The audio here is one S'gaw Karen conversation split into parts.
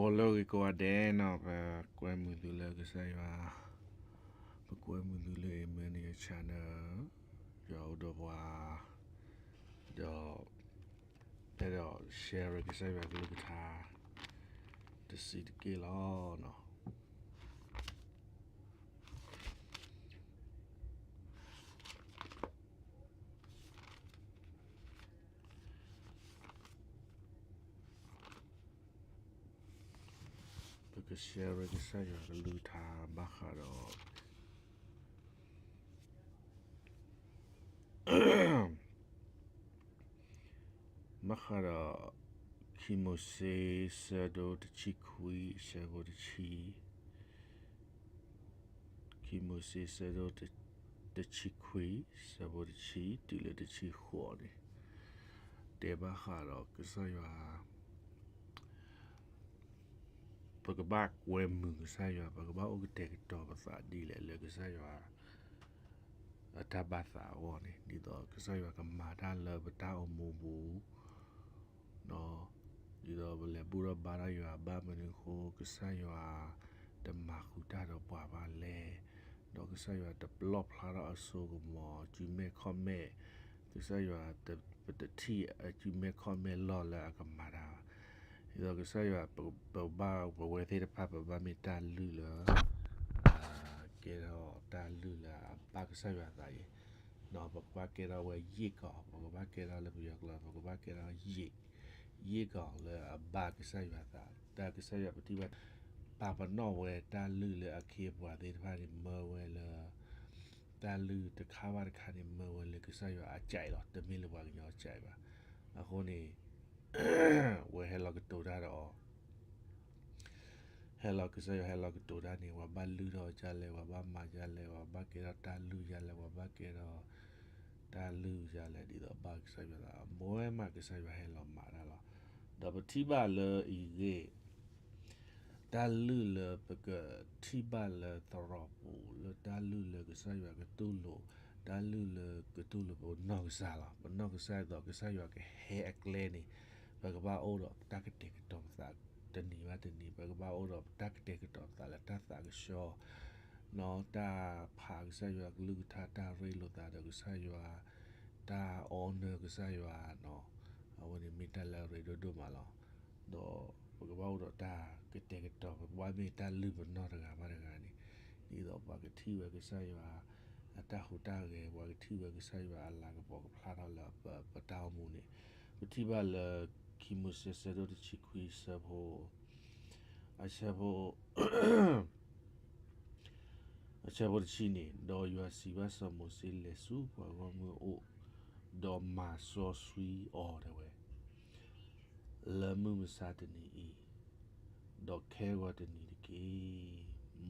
ဂီၤလၢအဂ့ၤကိးဂၤဒဲးနီၤ, ပကွဲမုာ်သုလၢကစၢ်ယွၤ, ပကွဲမုာ်သုလၢ Emmanuel Channel, ယွၤအိၣ်ဒီးပှၤ, ဒီး အဲၣ်ဒိး share ကစၢ်ယွၤကလုၢ်ကထါ တစံးတက့ၢ်လီၤနီၤ. ပက share ကစၢ်ယွၤကလုၢ်ကထါဘၣ်ဃးဒီး ဘၣ်ဃးဒီး ခံမိၤၡ့ ဆၢဒိၣ်တဆံခွံ ဆၢဖိတဆံ, ခံမိၤၡ့ ဆၢဒိၣ်တဆံခွံ ဆၢဖိတဆံ တုၤလၢတဆံဃိးန့ၣ်, တဲဘၣ်ဃးဒီးကစၢ်ယွၤ ပကဘၣ်ကွဲမုာ်ကစၢ်ယွၤ, ပကဘၣ်အိၣ်ကတဲာ်ကတီၤပသးဒ်လဲၣ်လၢကစၢ်ယွၤ အတၢ်ဘၣ်သးအဂီၢ်န့ၣ်, ဒ်သိးကစၢ်ယွၤကမၤတၢ်လၢပတၢ်အိၣ်မူပူၤ, ဒ်သိးပလဲၤဘူၣ်ထီၣ်ဘါထီၣ်ယွၤဘၣ်မနုၤအဃိ ကစၢ်ယွၤတမၤဃုာ်တၢ်ဒီးပှၤဘၣ်လဲၣ်, ဒီးကစၢ်ယွၤတပလီၣ်ဖျါထီၣ်အစိကမီၤ စုမဲာ်ခီၣ်မဲာ်, ကစၢ်ယွၤ ပတထံၣ်အစုမဲာ်ခီၣ်မဲာ်လီၢ်လၢအကမၤတၢ်ဘၣ်. ဒ်သိးကစၢ်ယွၤ ပဘၣ်ပဝဲသ့ၣ်တဖၣ် ပဘၣ်မ့ၢ်တၢ်လုၢ်လၢ ကဲထီၣ်တၢ်လုၢ်လၢအဘၣ်ကစၢ်ယွၤသးအံၤ, ဒီးပကဘၣ်ကဲထီၣ်ဝဲယ့ၢ်ကီး, ပကဘၣ်ကဲထီၣ်လၢပယီၤကျိာ် ပကဘၣ်ကဲထီၣ်ယ့ၢ်, ယ့ၢ်ကီးလၢအဘၣ်ကစၢ်ယွၤသး, တၢ်ကစၢ်ယွၤပထံၣ်ဘၣ် ပာ်ပနီၣ်ဝဲတၢ်လုၢ်လၢအခ့အပှၤသ့ၣ်တဖၣ်န့ၣ် မၢဝဲလၢ တၢ်လုၢ်တခါဘၣ်တခါန့ၣ် မၢဝဲလၢကစၢ်ယွၤအကြိုက်လီၤ, တမ့ၢ်လၢပှၤကညီအကြိုက်ဘၣ်. အဃိန့ၣ် ဝဲဟဲလီၤကတိၤတၢ်ဒီးအီၤ, ဟဲလီၤကစၢ်ယွၤဟဲလီၤကတိၤတၢ်န့ၣ် ပှၤဘၣ်လုၢ်ထီၣ်ဒ်လဲၣ်, ပှၤဘၣ်မၤဒ်လဲၣ်, ပှၤဘၣ်ကဲထီၣ်တၢ်လုၢ်ဒ်လဲၣ်, ပှၤဘၣ်ကဲထီၣ်တၢ်လုၢ်ဒ်လဲၣ်, ဒ်သိးဘၣ်ကစၢ်ယွၤသး, ပဝဲမးကစၢ်ယွၤဟဲလီၤမၤတၢ်လီၤ. ဒီးပထံၣ်ဘၣ်လၢအံၤဂ့ၢ် တၢ်လုၢ်လၢပကထံၣ်ဘၣ်လၢသရိာ်ပူၤ လၢတၢ်လုၢ်လၢကစၢ်ယွၤကတူၢ်လိာ်, တၢ်လုၢ်လၢကတူၢ်လိာ်ပနီၢ်ကစၢ်လီၤ. ပနီၢ်ကစၢ်ဒ်သိးကစၢ်ယွၤကဟဲအကျဲန့ၣ် ပကဘၣ်အိၣ်ဒီးတၢ်ကတဲာ်ကတီၤပသးတနံၤဘၣ်တနံၤ, ပကဘၣ်အိၣ်ဒီးတၢ်ကတဲာ်ကတီၤပသးလၢတၢ်သးကဆှီ, နီၢ်တၢ်ဖးကစၢ်ယွၤကလုၢ်ကထါ, တၢ်ရ့လိာ်သးဒီးကစၢ်ယွၤ, တၢ် honor ကစၢ်ယွၤနီၤ, အဝဲန့ၣ်မ့ၢ်တၢ်လၢအရ့ဒိၣ်ဒိၣ်မးလီၤ. ဒီးပကဘၣ်အိၣ်ဒီးတၢ်ကတဲာ်ကတီၤ, ပကဘၣ်မ့ၢ်တၢ်လုၢ်ပနီၢ်တဂၤဘၣ်တဂၤန့ၣ်, ဒ်သိးပှၤကထံၣ်ဝဲကစၢ်ယွၤအတၢ်ဟူးတၢ်ဂဲၤ, ပှၤကထံၣ်ဝဲကစၢ်ယွၤအလၤကပီၤကဖျါထီၣ်လၢပတၢ်အိၣ်မူန့ၣ်, ပထံၣ်ဘၣ်လၢ ခံမိၤၡ့ ဆၢဒိၣ်တဆံခွံ ဆၢဖိ အဆၢဖိ အဆၢဖိတဆံန့ၣ်, ဒီးယွၤစံးဘၣ်စီၤမိၤၡ့, လဲၤဆူပှၤဂီၢ်မုၢ်အအိၣ်, ဒီးမၤစီဆှံအီၤတဲဝဲ လၢမုၢ်မဆါတနံၤအံၤ, ဒီးခဲဂီၤတနံၤတက့ၢ်,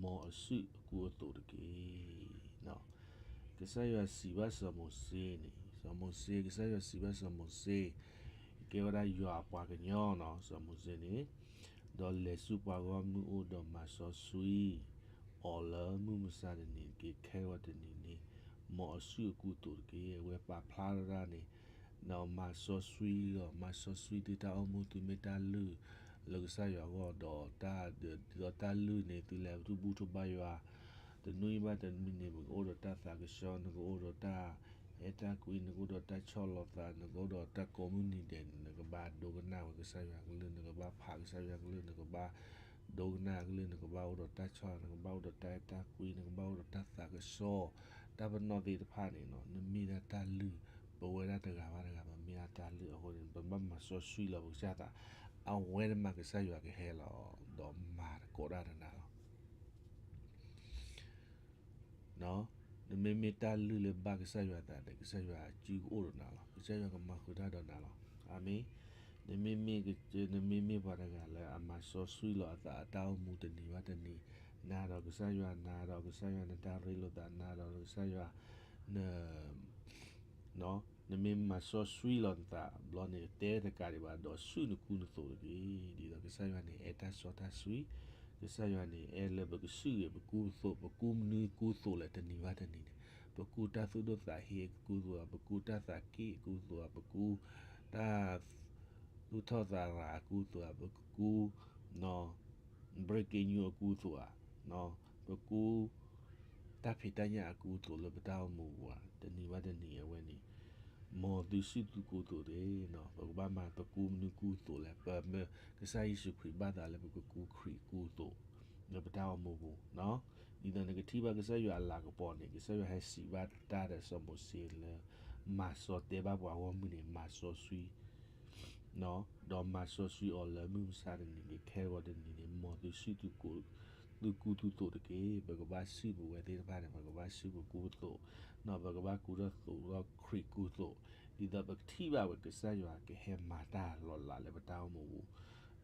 မ်အစုအကူအသိးတက့ၢ်. ကစၢ်ယွၤစံးဘၣ်စီၤမိၤၡ့န့ၣ်, စီၤမိၤၡ့, ကစၢ်ယွၤစံးဘၣ်စီၤမိၤၡ့, ကဲဝဲဒၣ်ယွၤအပှၤကညီနီၤ, စီၤမိၤၡ့န့ၣ်, ဒီးလဲၤဆူပှၤဂီၢ်မုၢ်အအိၣ်, ဒီးမၤစီဆှံအီၤလၢမုၢ်မဆါတနံၤတက့ၢ်, ခဲဂီၤတနံၤန့ၣ်, မ်အစုအကူအသိးတက့ၢ်. အဝဲပာ်ဖျါထီၣ်တၢ်န့ၣ် ဒီးမၤစီဆှံလီၤ. မၤစီဆှံသုတၢ်အိၣ်မူ, သုမ့ၢ်တၢ်လုၢ်လၢကစၢ်ယွၤအဂီၢ်, ဒီးတၢ်, ဒီးတၢ်လုၢ်န့ၣ် သုလဲၤဘူၣ်ထီၣ်ဘါယွၤ, တနွံဘၣ်တနွံန့ၣ် နကအိၣ်ဒီးတၢ်သးကဆှီ, နကအိၣ်ဒီးတၢ်အဲၣ်တၢ်ကွံ, နကအိၣ်ဒီးတၢ်ဆီၣ်လီၤသး, နကအိၣ်ဒီးတၢ်ကိးမုၢ်နံၤဒဲးန့ၣ် နကဘၣ်ဒိကနၣ်ဝဲကစၢ်ယွၤကလုၢ်, နကဘၣ်ဖးကစၢ်ယွၤကလုၢ်, နကဘၣ်ဒိကနၣ်ကလုၢ်, နကဘၣ်အိၣ်ဒီးတၢ်ဆီၣ်, နကဘၣ်အိၣ်ဒီးတၢ်အဲၣ်တၢ်ကွံ, နကဘၣ်အိၣ်ဒီးတၢ်သးကဆှီ, တၢ်ပနီၣ်သ့ၣ်တဖၣ်န့ၣ်နီၤ, နမ့ၢ်ဒၣ်တၢ်လုၢ်, ပဝဲဒၣ်တဂၤဘၣ်တဂၤ ပမ့ၢ်ဒၣ်တၢ်လုၢ်အဃိန့ၣ် ပဘၣ်မၤစီဆှံလီၤပကစၢ်သး, အဝဲန့ၣ်မးကစၢ်ယွၤကဟဲလီၤ, ဒီးမၤသကိးတၢ်ဒီးနၤလီၤ. နမ့မ့ၢ်တၢ်လုၢ်လၢဘၣ်ကစၢ်ယွၤသးဒီး ကစၢ်ယွၤအစုကအိၣ်ဒီးနၤလီၤ. ကစၢ်ယွၤကမၤဃုာ်တၢ်ဒီးနၤလီၤ. အၤမ့ၣ်. နမ့မ့ၢ်, နမ့မ့ၢ်ပှၤတဂၤလၢအမၤစီဆှံလီၤအသးအတၢ်အိၣ်မူတနံၤဘၣ်တနံၤ, နၤဒီးကစၢ်ယွၤ, နၤဒီးကစၢ်ယွၤနတၢ်ရ့လိာ်သး, နၤဒီးကစၢ်ယွၤ, န နမ့ၢ်မၤစီဆှံလီၤနသးဘျီန့ၣ် တဲတကးဒံးဘၣ်, ဒီးစုနကူနသိးတက့ၢ်. ဒ်သိးကစၢ်ယွၤန့ၣ် အဲၣ်တၢ်စီတၢ်ဆှံ, ကစၢ်ယွၤန့ၣ် အဲၣ်လၢပကစုဂ့ၤပကူသိး, ပကူမနုၤကူသိးလဲၣ် တနံၤဘၣ်တနံၤန့ၣ်, ပကူတၢ်သူၣ်ဒိၣ်သးဟ့အကူသိးဧါ, ပကူတၢ်သးက့ၣ်အကူသိးဧါ, ပကူတၢ်သူၣ်ထီၣ်သးရၤအကူသိးဧါ, ပကူ breaking news အကူအသိးဧါ, ပကူ တၢ်ဖံးတၢ်ညၣ်အကူအသိးလၢပတၢ်အိၣ်မူပူၤဧါ, တနံၤဘၣ်တနံၤအဝဲန့ၣ် မ်သုစုၣ်သုကူသိးတဂ့ၤ, ပကဘၣ်မၤပကူမနုၤကူသိးလဲၣ်, ပမ့ၢ်ကစၢ်ယ့ၣ်ၡူးခရံာ်ဘၣ်သးလၢပကကူခရံာ်ကူသိး လၢပတၢ်အိၣ်မူပူၤ, ဒ်သိးနကထံၣ်ဘၣ်ကစၢ်ယွၤအလၤကပီၤန့ၣ် ကစၢ်ယွၤဟဲစံးဘၣ်တၢ်ဒီးစီၤမိၤၡ့လၢ မၤစီၤတဲဘၣ်ပှၤဂီၢ်မုၢ်န့ၣ် မၤစီဆှံ ဒီးမၤစီဆှံအီၤလၢမုၢ်မဆါတနံၤန့ၣ် ခဲဂီၤတနံၤန့ၣ် မ်သုစုၣ်သုကူ သုကူသုသိးတက့ၢ်. ပကဘၣ်စုၣ်ပဝဲသ့ၣ်တဖၣ်န့ၣ် ပကဘၣ်စုၣ်ပကူသိး, ပကဘၣ်ကူထီၣ်သိးထီၣ်ခရံာ်ကူသိး, ဒ်သိးပကထံၣ်ဘၣ်ဝဲကစၢ်ယွၤကဟဲမၤတၢ်လီၤလးလၢပတၢ်အိၣ်မူပူၤ,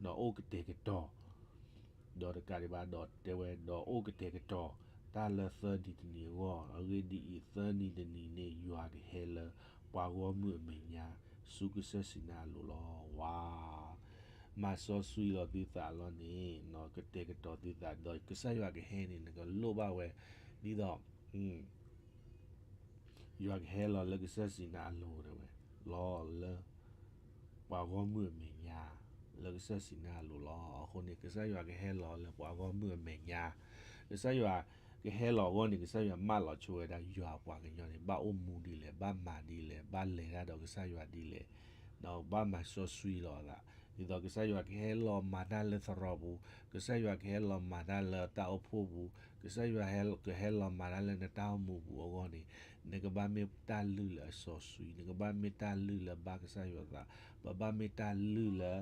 ဒီးအိၣ်ကတဲာ်ကတီၤ ဒီးတကးဒံးဘၣ်ဒီးတဲဝဲ ဒီးအိၣ်ကတဲာ်ကတီၤ တၢ်လၢသၢနံၤတနံၤအဂီၢ်, အဂ့ၢ်ဒ်အံၤ, သၢနံၤတနံၤန့ၣ် ယွၤကဟဲလၢပှၤဂီၢ်မုၢ်အမဲာ်ညါ ဆူကစၢ်ယ့ၣ်ၡူးခရံာ်အလိၤလီၤ. ဝါ, မၤစီဆှံလီၤသုသးလီၤန့ၣ် ကတဲာ်ကတီၤသုသး ဒီးကစၢ်ယွၤကဟဲန့ၣ် နကလိၣ်ဘၣ်ဝဲ ဒ်သိး ယွၤကဟဲလီၤလၢကစၢ်ယ့ၣ်ၡူးခရံာ်အလိၤတဲဝဲ, လီၤလၢ ပှၤဂီၢ်မုၢ်အမဲာ်ညါ လၢကစၢ်ယ့ၣ်ၡူးခရံာ်အလိၤလီၤ. အဃိန့ၣ် ကစၢ်ယွၤကဟဲလီၤလၢပှၤဂီၢ်မုၢ်အမဲာ်ညါ, ကစၢ်ယွၤကဟဲလီၤအဂီၢ်န့ၣ် ကစၢ်ယွၤမၢလီၤဆိဝဲဒၣ် ယွၤအပှၤကညီန့ၣ် ဘၣ်အိၣ်မူဒ်လဲၣ်, ဘၣ်မၤဒ်လဲၣ်, ဘၣ်လဲၤတၢ်ဒီးကစၢ်ယွၤဒ်လဲၣ်, ဘၣ်မၤစီဆှံလီၤအသး, ဒ်သိးကစၢ်ယွၤကဟဲလီၤမၤတၢ်လၢသရိာ်ပူၤ, ကစၢ်ယွၤကဟဲလီၤမၤတၢ်လၢတၢ်အိၣ်ဖှိၣ်ပူၤ, ကစၢ်ယွၤကဟဲလီၤမၤတၢ်လၢနတၢ်အိၣ်မူပူၤအဂီၢ်န့ၣ် နကဘၣ်မ့ၢ်တၢ်လုၢ်လၢအစီဆှံ, နကဘၣ်မ့ၢ်တၢ်လုၢ်လၢဘၣ်ကစၢ်ယွၤသး, ပဘၣ်မ့ၢ်တၢ်လုၢ်လၢ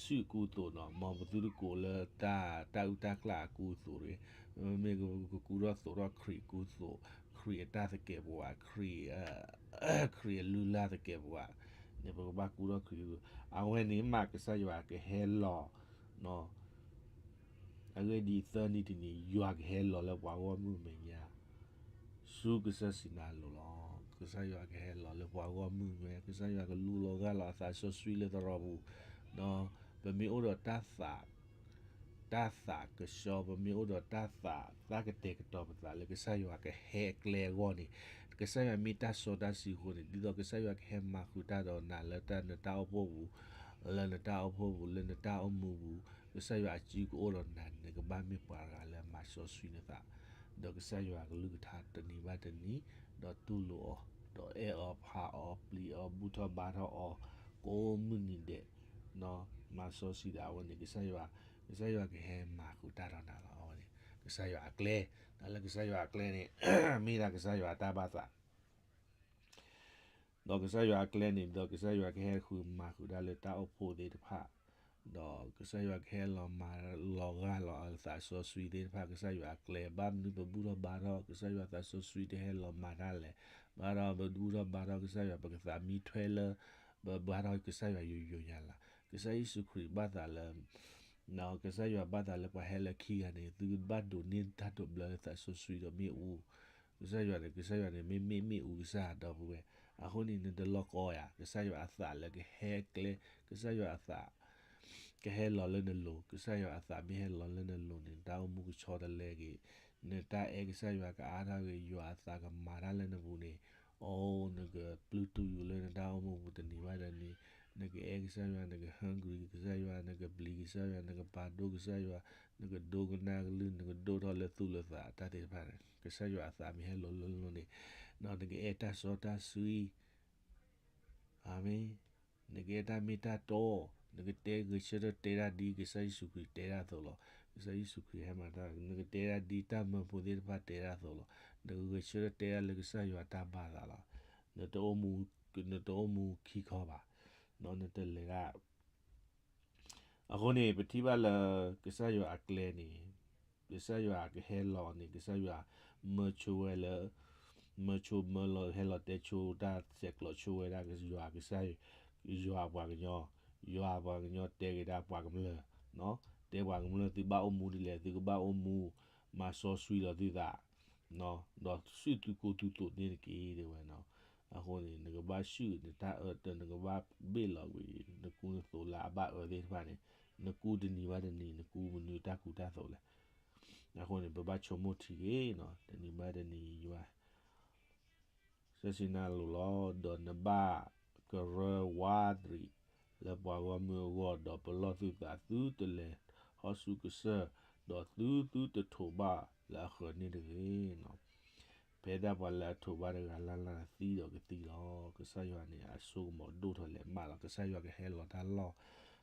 စုၣ်အကူအသိးနီၤ, မ်ပသုတကိးလၢတၢ် တၢ်အုၣ်တၢ်ကျၢ်အကူအသိးတဂ့ၤ, မ့မ့ၢ်ကကူထီၣ်သိးထီၣ်ခရံာ်ကူသိး, ခရံာ်အတၢ်သကဲးပဝး, ခရံာ် ခရံာ်အလုၢ်လၢ်သကဲးပဝးန့ၣ် ပကဘၣ်ကူထီၣ်ခရံာ်ကူ, အဝဲန့ၣ်မးကစၢ်ယွၤကဟဲလီၤ အဂ့ၢ်ဒ်အံၤ, သၢနံၤတနံၤ ယွၤကဟဲလီၤလၢပှၤဂီၢ်မုၢ်အမဲာ်ညါ ဆူကစၢ်ယ့ၣ်ၡူးခရံာ်အလိၤလီၤ. ကစၢ်ယွၤကဟဲလီၤလၢပှၤဂီၢ်မုၢ်အမဲာ်ညါ, ကစၢ်ယွၤကလူလီၤဂၢ်လီၤအသးစီဆှံလၢသရိာ်ပူၤ, ဒီးပမ့ၢ်အိၣ်ဒီးတၢ်သး တၢ်သးကဆှီ, ပမ့ၢ်အိၣ်ဒီးတၢ်သး တၢ်ကတဲာ်ကတီၤပသးလၢကစၢ်ယွၤကဟဲအကျဲအဂီၢ်န့ၣ်, ကစၢ်ယွၤမ့ၢ်တၢ်စီတၢ်ဆှံအဃိန့ၣ်, ဒ်သိးကစၢ်ယွၤကဟဲမၤဃုာ်တၢ်ဒီးနၤလၢတၢ်နတၢ်အိၣ်ဖှိၣ်ပူၤ, လၢနတၢ်အိၣ်ဖှိၣ်ပူၤ, လၢနတၢ်အိၣ်မူပူၤ, ကစၢ်ယွၤအစုကအိၣ်ဒီးနၤန့ၣ် နကဘၣ်မ့ၢ်ပှၤတဂၤလၢအမၤစီဆှံနသး, ဒီးကစၢ်ယွၤကလုၢ်ကထါတနံၤဘၣ်တနံၤ, ဒီးတူၢ်လိာ်အီၤ, ဒီးအဲၣ်အီၤဖးအီၤပျံၤအီၤဘူၣ်ထီၣ်ဘါထီၣ်အီၤ, ကိးမုၢ်နံၤဒဲး မၤစီဆှံဒၣ်အဝဲန့ၣ် ကစၢ်ယွၤ, ကစၢ်ယွၤကဟဲမၤဃုာ်တၢ်ဒီးနၤလီၤ. အဝဲန့ၣ် ကစၢ်ယွၤအကျဲ, တၢ်လၢကစၢ်ယွၤအကျဲန့ၣ် မ့ၢ်ဒၣ်ကစၢ်ယွၤအတၢ်ဘၣ်သး ဒီးကစၢ်ယွၤအကျဲန့ၣ် ဒီးကစၢ်ယွၤကဟဲဃုမၤဃုာ်တၢ်လၢတၢ်အိၣ်ဖှိၣ်သ့ၣ်တဖၣ်, ဒီးကစၢ်ယွၤကဟဲလီၤမၤလီၤဂၢ်လီၤအသးစီဆှံသ့ၣ်တဖၣ် ကစၢ်ယွၤအကျဲ, ဘၣ်မနုၤပဘူၣ်ထီၣ်ဘါထီၣ် ကစၢ်ယွၤသးစီဆှံတဟဲလီၤမၤတၢ်လဲၣ်, ဘၣ်ဒီးပဘူၣ်ထီၣ်ဘါထီၣ်ကစၢ်ယွၤ ပကသးမံထွဲလၢ ပဘါထီၣ်ကစၢ်ယွၤယိယိညါလၢ်, ကစၢ်ယ့ၣ်ၡူးခရံာ်ဘၣ်သးလၢ ကစၢ်ယွၤဘၣ်သးလၢပှၤဟဲလၢခံဂၤန့ၣ် သုကဘၣ်ဒိးန့ၢ်တၢ်ဒိးဘျၢလၢသးစီဆှံဒီးမ့ၣ်အူ, ကစၢ်ယွၤန့ၣ် ကစၢ်ယွၤန့ၣ် မ့မ့ၢ်မ့ၣ်အူကစၢ်ဒီပုၢ်ဝဲၢ်, အဃိန့ၣ် နတလီၤကီယၤ, ကစၢ်ယွၤအသးလၢကဟဲကျဲ, ကစၢ်ယွၤအသး ကဟဲလီၤလၢနလိၤ, ကစၢ်ယွၤအသးမ့ၢ်ဟဲလီၤလၢနလိၤန့ၣ် နတၢ်အိၣ်မူကဆီတလဲက့ၤ, နတၢ်အဲၣ်ကစၢ်ယွၤကအါထီၣ်ဂ့ၤ, ယွၤအသးကမၤတၢ်လၢနပူၤန့ၣ်, အိ, နကပျုၢ်တူၢ်ယူၤလၢနတၢ်အိၣ်မူပူၤတနံၤဘၣ်တနံၤ, နကအဲၣ်ကစၢ်ယွၤ, နက hungry ကစၢ်ယွၤ, နကပျံၤကစၢ်ယွၤ, နကပာ်ဒိၣ်ကစၢ်ယွၤ, နကဒိကနၣ်ကလုၢ်, နကဒိၣ်ထီၣ်လၢသူၣ်လၢသး, တၢ်သ့ၣ်တဖၣ်န့ၣ် ကစၢ်ယွၤအသးမ့ၢ်ဟဲလီၤလၢနလိၤန့ၣ်, နကအဲၣ်တၢ်စီတၢ်ဆှံ အၤမ့ၣ်, နကအဲၣ်တၢ်မ့ၢ်တၢ်တီ, နကတဲဂဲၤဆၢထၢၣ်တဲတၢ်ဒ်ကစၢ်ယ့ၣ်ၡူးခရံာ်တဲတၢ်အသိးလီၤ. ကစၢ်ယ့ၣ်ၡူးခရံာ်ဟဲမၤတၢ်, နကတဲတၢ်ဒ်တၢ်မၢဖိသ့ၣ်တဖၣ်တဲတၢ်အသိးလီၤ. နကဂဲၤဆၢထၢၣ်တဲတၢ်လၢကစၢ်ယွၤတၢ်ဘၣ်သးလီၤ. နတအိၣ်မူ, နတအိၣ်မူခံခီဘၣ်, နတလဲၤတၢ် အဃိန့ၣ် ပထံၣ်ဘၣ်လၢ ကစၢ်ယွၤအကျဲန့ၣ်, ကစၢ်ယွၤကဟဲလီၤန့ၣ် ကစၢ်ယွၤမၢဆိဝဲလၢ, မၢဆိမၢလီၤ ဟဲလီၤတဲဆိတၢ်ဆဲးကျိးဆိဝဲဒၣ်ယွၤကစၢ်, ယွၤအပှၤကညီ, ယွၤအပှၤကညီတဲက့ၤဒၣ်ပှၤကမျၢၢ်, တဲပှၤကမျၢၢ်သုဘၣ်အိၣ်မူဒ်လဲၣ်, သုကဘၣ်အိၣ်မူ, မၤစီဆှံလီၤသုသး ဒီးစုၣ်သုကိၢ်သုသိးန့ၣ်တက့ၢ် တဲဝဲနီၤ. အဃိန့ၣ် နကဘၣ်စုၣ်နတၢ်အၢတၢ် နကဘၣ်ဘ့ၣ်လီၤကွံာ် နကူနသိးလၢအဘၣ်အၢသ့ၣ်တဖၣ်န့ၣ်, နကူတနံၤဘၣ်တနံၤ နကူမနုၤတၢ်ကူတၢ်သိးလဲၣ်. အဃိန့ၣ် ပဘၣ်ဆိကမိၣ်ထံက့ၤနီၤ, တနံၤဘၣ်တနံၤယွၤ ကစၢ်ယ့ၣ်ၡူးခရံာ်အလိၤလီၤ, ဒီးနဘၣ်ကရၢဝးတရံး လၢပှၤဂီၢ်မုၢ်အဂီၢ်, ဒီးပလီၢ်သုသးသုတလဲၤဟီၣ်ဆူကစၢၢ်, ဒီးသုသုတထိးဘၣ်လၢအဃၢၤန့ၣ်တဂ့ၤ. ဖဲဒၣ်ပှၤလၢအထိးဘၣ်တဂၤလၢ်လၢ်သံဒီးကသံလီၤ. ကစၢ်ယွၤန့ၣ် အစိကမီၤဒိၣ်ထီၣ်လဲၤမးလီၤ. ကစၢ်ယွၤကဟဲလီၤတၢ်လီၢ်,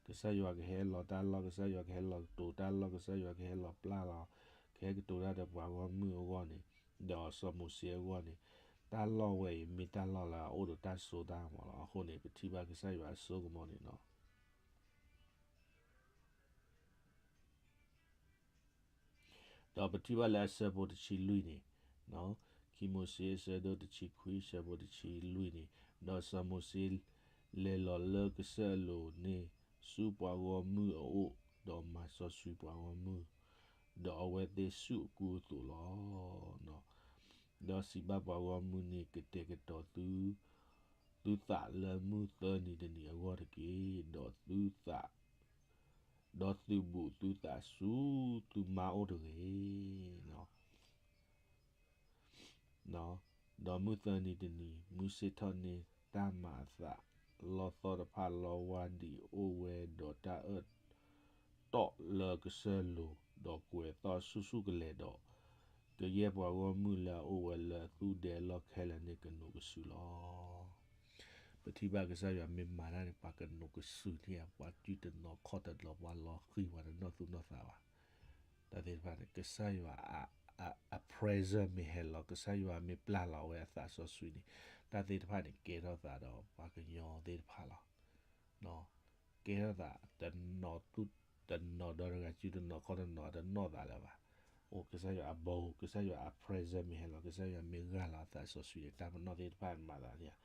ကစၢ်ယွၤကဟဲလီၤတၢ်လီၢ်, ကစၢ်ယွၤကဟဲလီၤကတိၤတၢ်လီၢ်, ကစၢ်ယွၤကဟဲလီၤပျၢ်လီၤ, ကဟဲကတိၤတၢ်ဒီးပှၤဂီၢ်မုၢ်အဂီၢ်န့ၣ်, ဒီးစီၤမိၤၡ့အဂီၢ်န့ၣ်, တၢ်လီၢ်ဝဲအံၤမ့ၢ်တၢ်လီၢ်လၢအအိၣ်ဒီးတၢ်စိတၢ်ကမီၤလီၤ. အဃိန့ၣ် ပထံၣ်ဘၣ်ကစၢ်ယွၤအစိကမီၤန့ၣ်လီၤ. ဒီးပထံၣ်ဘၣ်လၢအဆၢဖိတဆံလွံၢ်န့ၣ်, ခံမိၤၡ့အဆၢဒိၣ်တဆံခွံ အဆၢဖိတဆံလွံၢ်န့ၣ်, ဒီးစီၤမိၤၡ့လဲၤလီၤလၢကစၢၢ်အလိၤန့ၣ်ဆူပှၤဂီၢ်မုၢ်အအိၣ်, ဒီးမၤစီဆှံပှၤဂီၢ်မုၢ်, ဒီးအဝဲသ့ၣ်ဆူၣ်အကူအသိးလီၤ. ဒီးစံးဘၣ်ပှၤဂီၢ်မုၢ်န့ၣ်, ကတဲာ်ကတီၤသု သုသးလၢမုၢ်သၢနံၤတနံၤအဂီၢ်တက့ၢ်, ဒီးသုသး, ဒီးသုဘူးသုသးဆူသုမါအိၣ်တဂ့ၤ. ဒီးမုၢ်သၢနံၤတနံၤ မုၢ်ဆ့ၣ်ထီၣ်န့ၢ်တၢ်မၤအသး, လီသီၣ်တဖၣ်လီဝါဒံးအိၣ်ဝဲဒီးတၢ်အၢၣ်တီၣ်လၢကစၢၢ်လိၤ, ဒီးကွဲးသီၣ်ဆူၣ်ဆူၣ်ကလဲာ်ဒီး, ကယဲၢ်ပှၤဂီၢ်မုၢ်လၢအအိၣ်ဝဲလၢအသူၣ်ဒဲအလီၢ်ခဲလၢာ်န့ၣ်ကနိးကစုာ်လီၤ. ပထံၣ်ဘၣ်ကစၢ်ယွၤမ့ၢ်မၤတၢ်န့ၣ် ပှၤကနိးကစုာ်န့ၣ်ဧါ, ပှၤစုတနီၤခီၣ်တနီၤ ပှၤလီၤဃံၤ ပှၤတနီၣ်သူၣ်နီၣ်သးဘၣ်. တၢ်သ့ၣ်တဖၣ်န့ၣ် ကစၢ်ယွၤအ, အ, အ presence မ့ၢ်ဟဲလီၤ, ကစၢ်ယွၤမ့ၢ်ပျၢ်လီၤဝဲအသးစီဆှံန့ၣ်, တၢ်သ့ၣ်တဖၣ်န့ၣ် ကဲထီၣ်သးဒီးပှၤကညီသ့ၣ်တဖၣ်လီၤ. ကဲထီၣ်သးတနီၤသူၣ်တနီၤဒီးတဂၤစုတနီၤခီၣ်တနီၤ တနီၣ်သးလၢၤဘၣ်. အိၣ်ကစၢ်ယွၤအဘီ, ကစၢ်ယွၤအ presence မ့ၢ်ဟဲလီၤ, ကစၢ်ယွၤမ့ၢ်ဂၢ်လီၤအသးစီဆှံန့ၣ် တၢ်ပနီၣ်သ့ၣ်တဖၣ်မၤသးန့ၣ်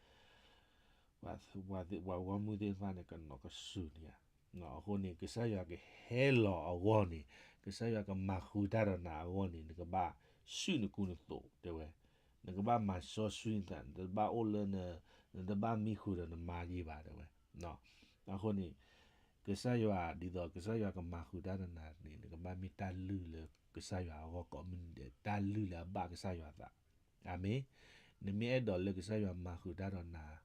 ဧါ, ပှၤဂီၢ်မုၢ်သ့ၣ်တဖၣ်န့ၣ် ကနိးကစုာ်န့ၣ်ဧါ. အဃိန့ၣ် ကစၢ်ယွၤကဟဲလီၤအဂီၢ်န့ၣ်, ကစၢ်ယွၤကမၤဃုာ်တၢ်ဒီးနၤအဂီၢ်န့ၣ် နကဘၣ်ဆူၣ်နကူနသိးတဲဝဲ, နကဘၣ်မၤစီဆှံနသး, နတဘၣ်အိၣ်လၢန, နတဘၣ်မံဃုာ်ဒီးနမါယံၤဘၣ်တဲဝဲ. အဃိန့ၣ် ကစၢ်ယွၤဒ်သိး ကစၢ်ယွၤကမၤဃုာ်တၢ်ဒီးနၤန့ၣ် နကဘၣ်မ့ၢ်တၢ်လုၢ်လၢကစၢ်ယွၤအဂီၢ်ကိးမုၢ်နံၤဒဲး, တၢ်လုၢ်လၢအဘၣ်ကစၢ်ယွၤသး. အၤမ့ၣ်. နမ့ၢ်အဲၣ်ဒိးလၢကစၢ်ယွၤမၤဃုာ်တၢ်ဒီးနၤ,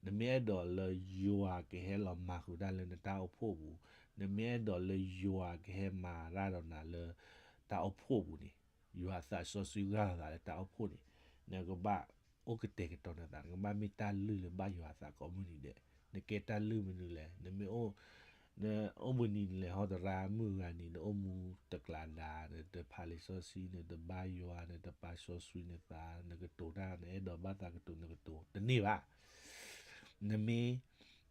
နမ့ၢ်အဲၣ်ဒိးလၢယွၤကဟဲလီၤမၤဃုာ်တၢ်လၢနတၢ်အိၣ်ဖှိၣ်ပူၤ, နမ့ၢ်အဲၣ်ဒိးလၢယွၤကဟဲမၤတၢ်ဒီးနၤလၢတၢ်အိၣ်ဖှိၣ်ပူၤန့ၣ်, ယွၤအသးစီဆှံဂၢ်လီၤသးလၢတၢ်အိၣ်ဖှိၣ်န့ၣ်, နကဘၣ်အိၣ်ကတဲာ်ကတီၤနသး, နကဘၣ်မ့ၢ်တၢ်လုၢ်လၢဘၣ်ယွၤအသးကိးမုၢ်နံၤဒဲး. နကဲတၢ်လုၢ်မနုၤလဲၣ်, နမ့ၢ်အိၣ်, နအိၣ်ဘှံးနံၤနလဲၤဟီတရါမုၢ်ဂၤနံၤ, နအိၣ်မူတကျးဒါ, နတဖးလံာ်စီဆှံ, နတဘါယွၤ, နတပာ်စီဆှံနသး, နကတိၤတၢ်, နအဲၣ်ဒိးဘၣ်သးကတိၤနကတိၤ, တန့ၢ်ဘၣ်. နမ့ၢ်,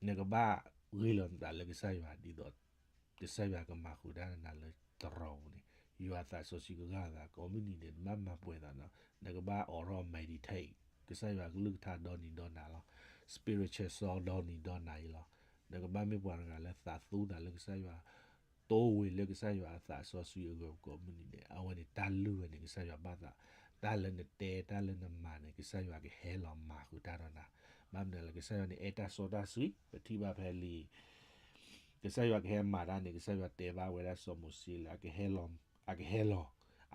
နကဘၣ်ဂ့ၤလီၤနသးလၢကစၢ်ယွၤဒ်သိး ကစၢ်ယွၤကမၤဃုာ်တၢ်ဒီးနၤလၢတရီပူၤန့ၣ်, ယွၤအသးစီဆှံကဂၢ်သးကိးမုၢ်နံၤန့ၣ် နဘၣ်မၤပှဲၤသးဒီး, နကဘၣ်အိးထီၣ် meditate, ကစၢ်ယွၤကလုၢ်ကထါဒီနံၤဒီနၤလီၤ. Spiritual စီဒီနံၤဒီနၤအံၤလီၤ. နကဘၣ်မ့ၢ်ပှၤတဂၤလၢသးသူသးလၢကစၢ်ယွၤ, တိဝ့ၤလၢကစၢ်ယွၤအသးစီဆှံအဂီၢ်ကိးမုၢ်နံၤန့ၣ်, အဝဲန့ၣ်တၢ်လုၢ်ဝဲန့ၣ် ကစၢ်ယွၤဘၣ်သး, တၢ်လၢနတဲ တၢ်လၢနမၤန့ၣ် ကစၢ်ယွၤကဟဲလီၤမၤဃုာ်တၢ်ဒီးနၤ. ဘၣ်မနုၤလၢကစၢ်ယွၤန့ၣ် အဲၣ်တၢ်စီတၢ်ဆှံ, ပထံၣ်ဘၣ်ဖဲလံာ် ကစၢ်ယွၤကဟဲမၤတၢ်န့ၣ် ကစၢ်ယွၤတဲဘၣ်ဝဲဒၣ်စီၤမိၤၡ့လၢ အကဟဲလီၤ, အကဟဲလီၤ,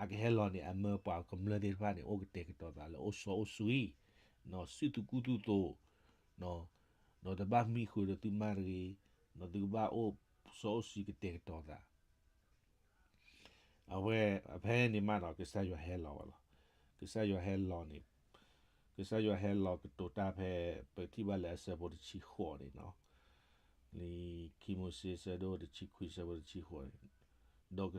အကဟဲလီၤန့ၣ် အမၢပှၤကမျၢၢ်သ့ၣ်တဖၣ်န့ၣ် အိၣ်ကတဲာ်ကတီၤသးလၢအိၣ်စီအိၣ်ဆှံ, နီၢ် ဆူၣ်သုကူသုသိး, နီၢ် နီၢ် တဘၣ်မံဃုာ်ဒီးသုမါတဂ့ၤ, နီၢ် သုကဘၣ်အိၣ်စီအိၣ်ဆှံကတဲာ်ကတီၤသး အဝဲ အဖဲန့ၣ်မးဒီး ကစၢ်ယွၤဟဲလီၤဝဲလီၤ. ကစၢ်ယွၤဟဲလီၤန့ၣ်, ကစၢ်ယွၤဟဲလီၤကတိၤတၢ်ဖဲ ပထံၣ်ဘၣ်လၢအဆၢဖိတဆံဃိးန့ၣ်နီၤ, လံာ်ခံမိၤၡ့ ဆၢဒိၣ်တဆံခွံ ဆၢဖိတဆံဃိးန့ၣ်, ဒီး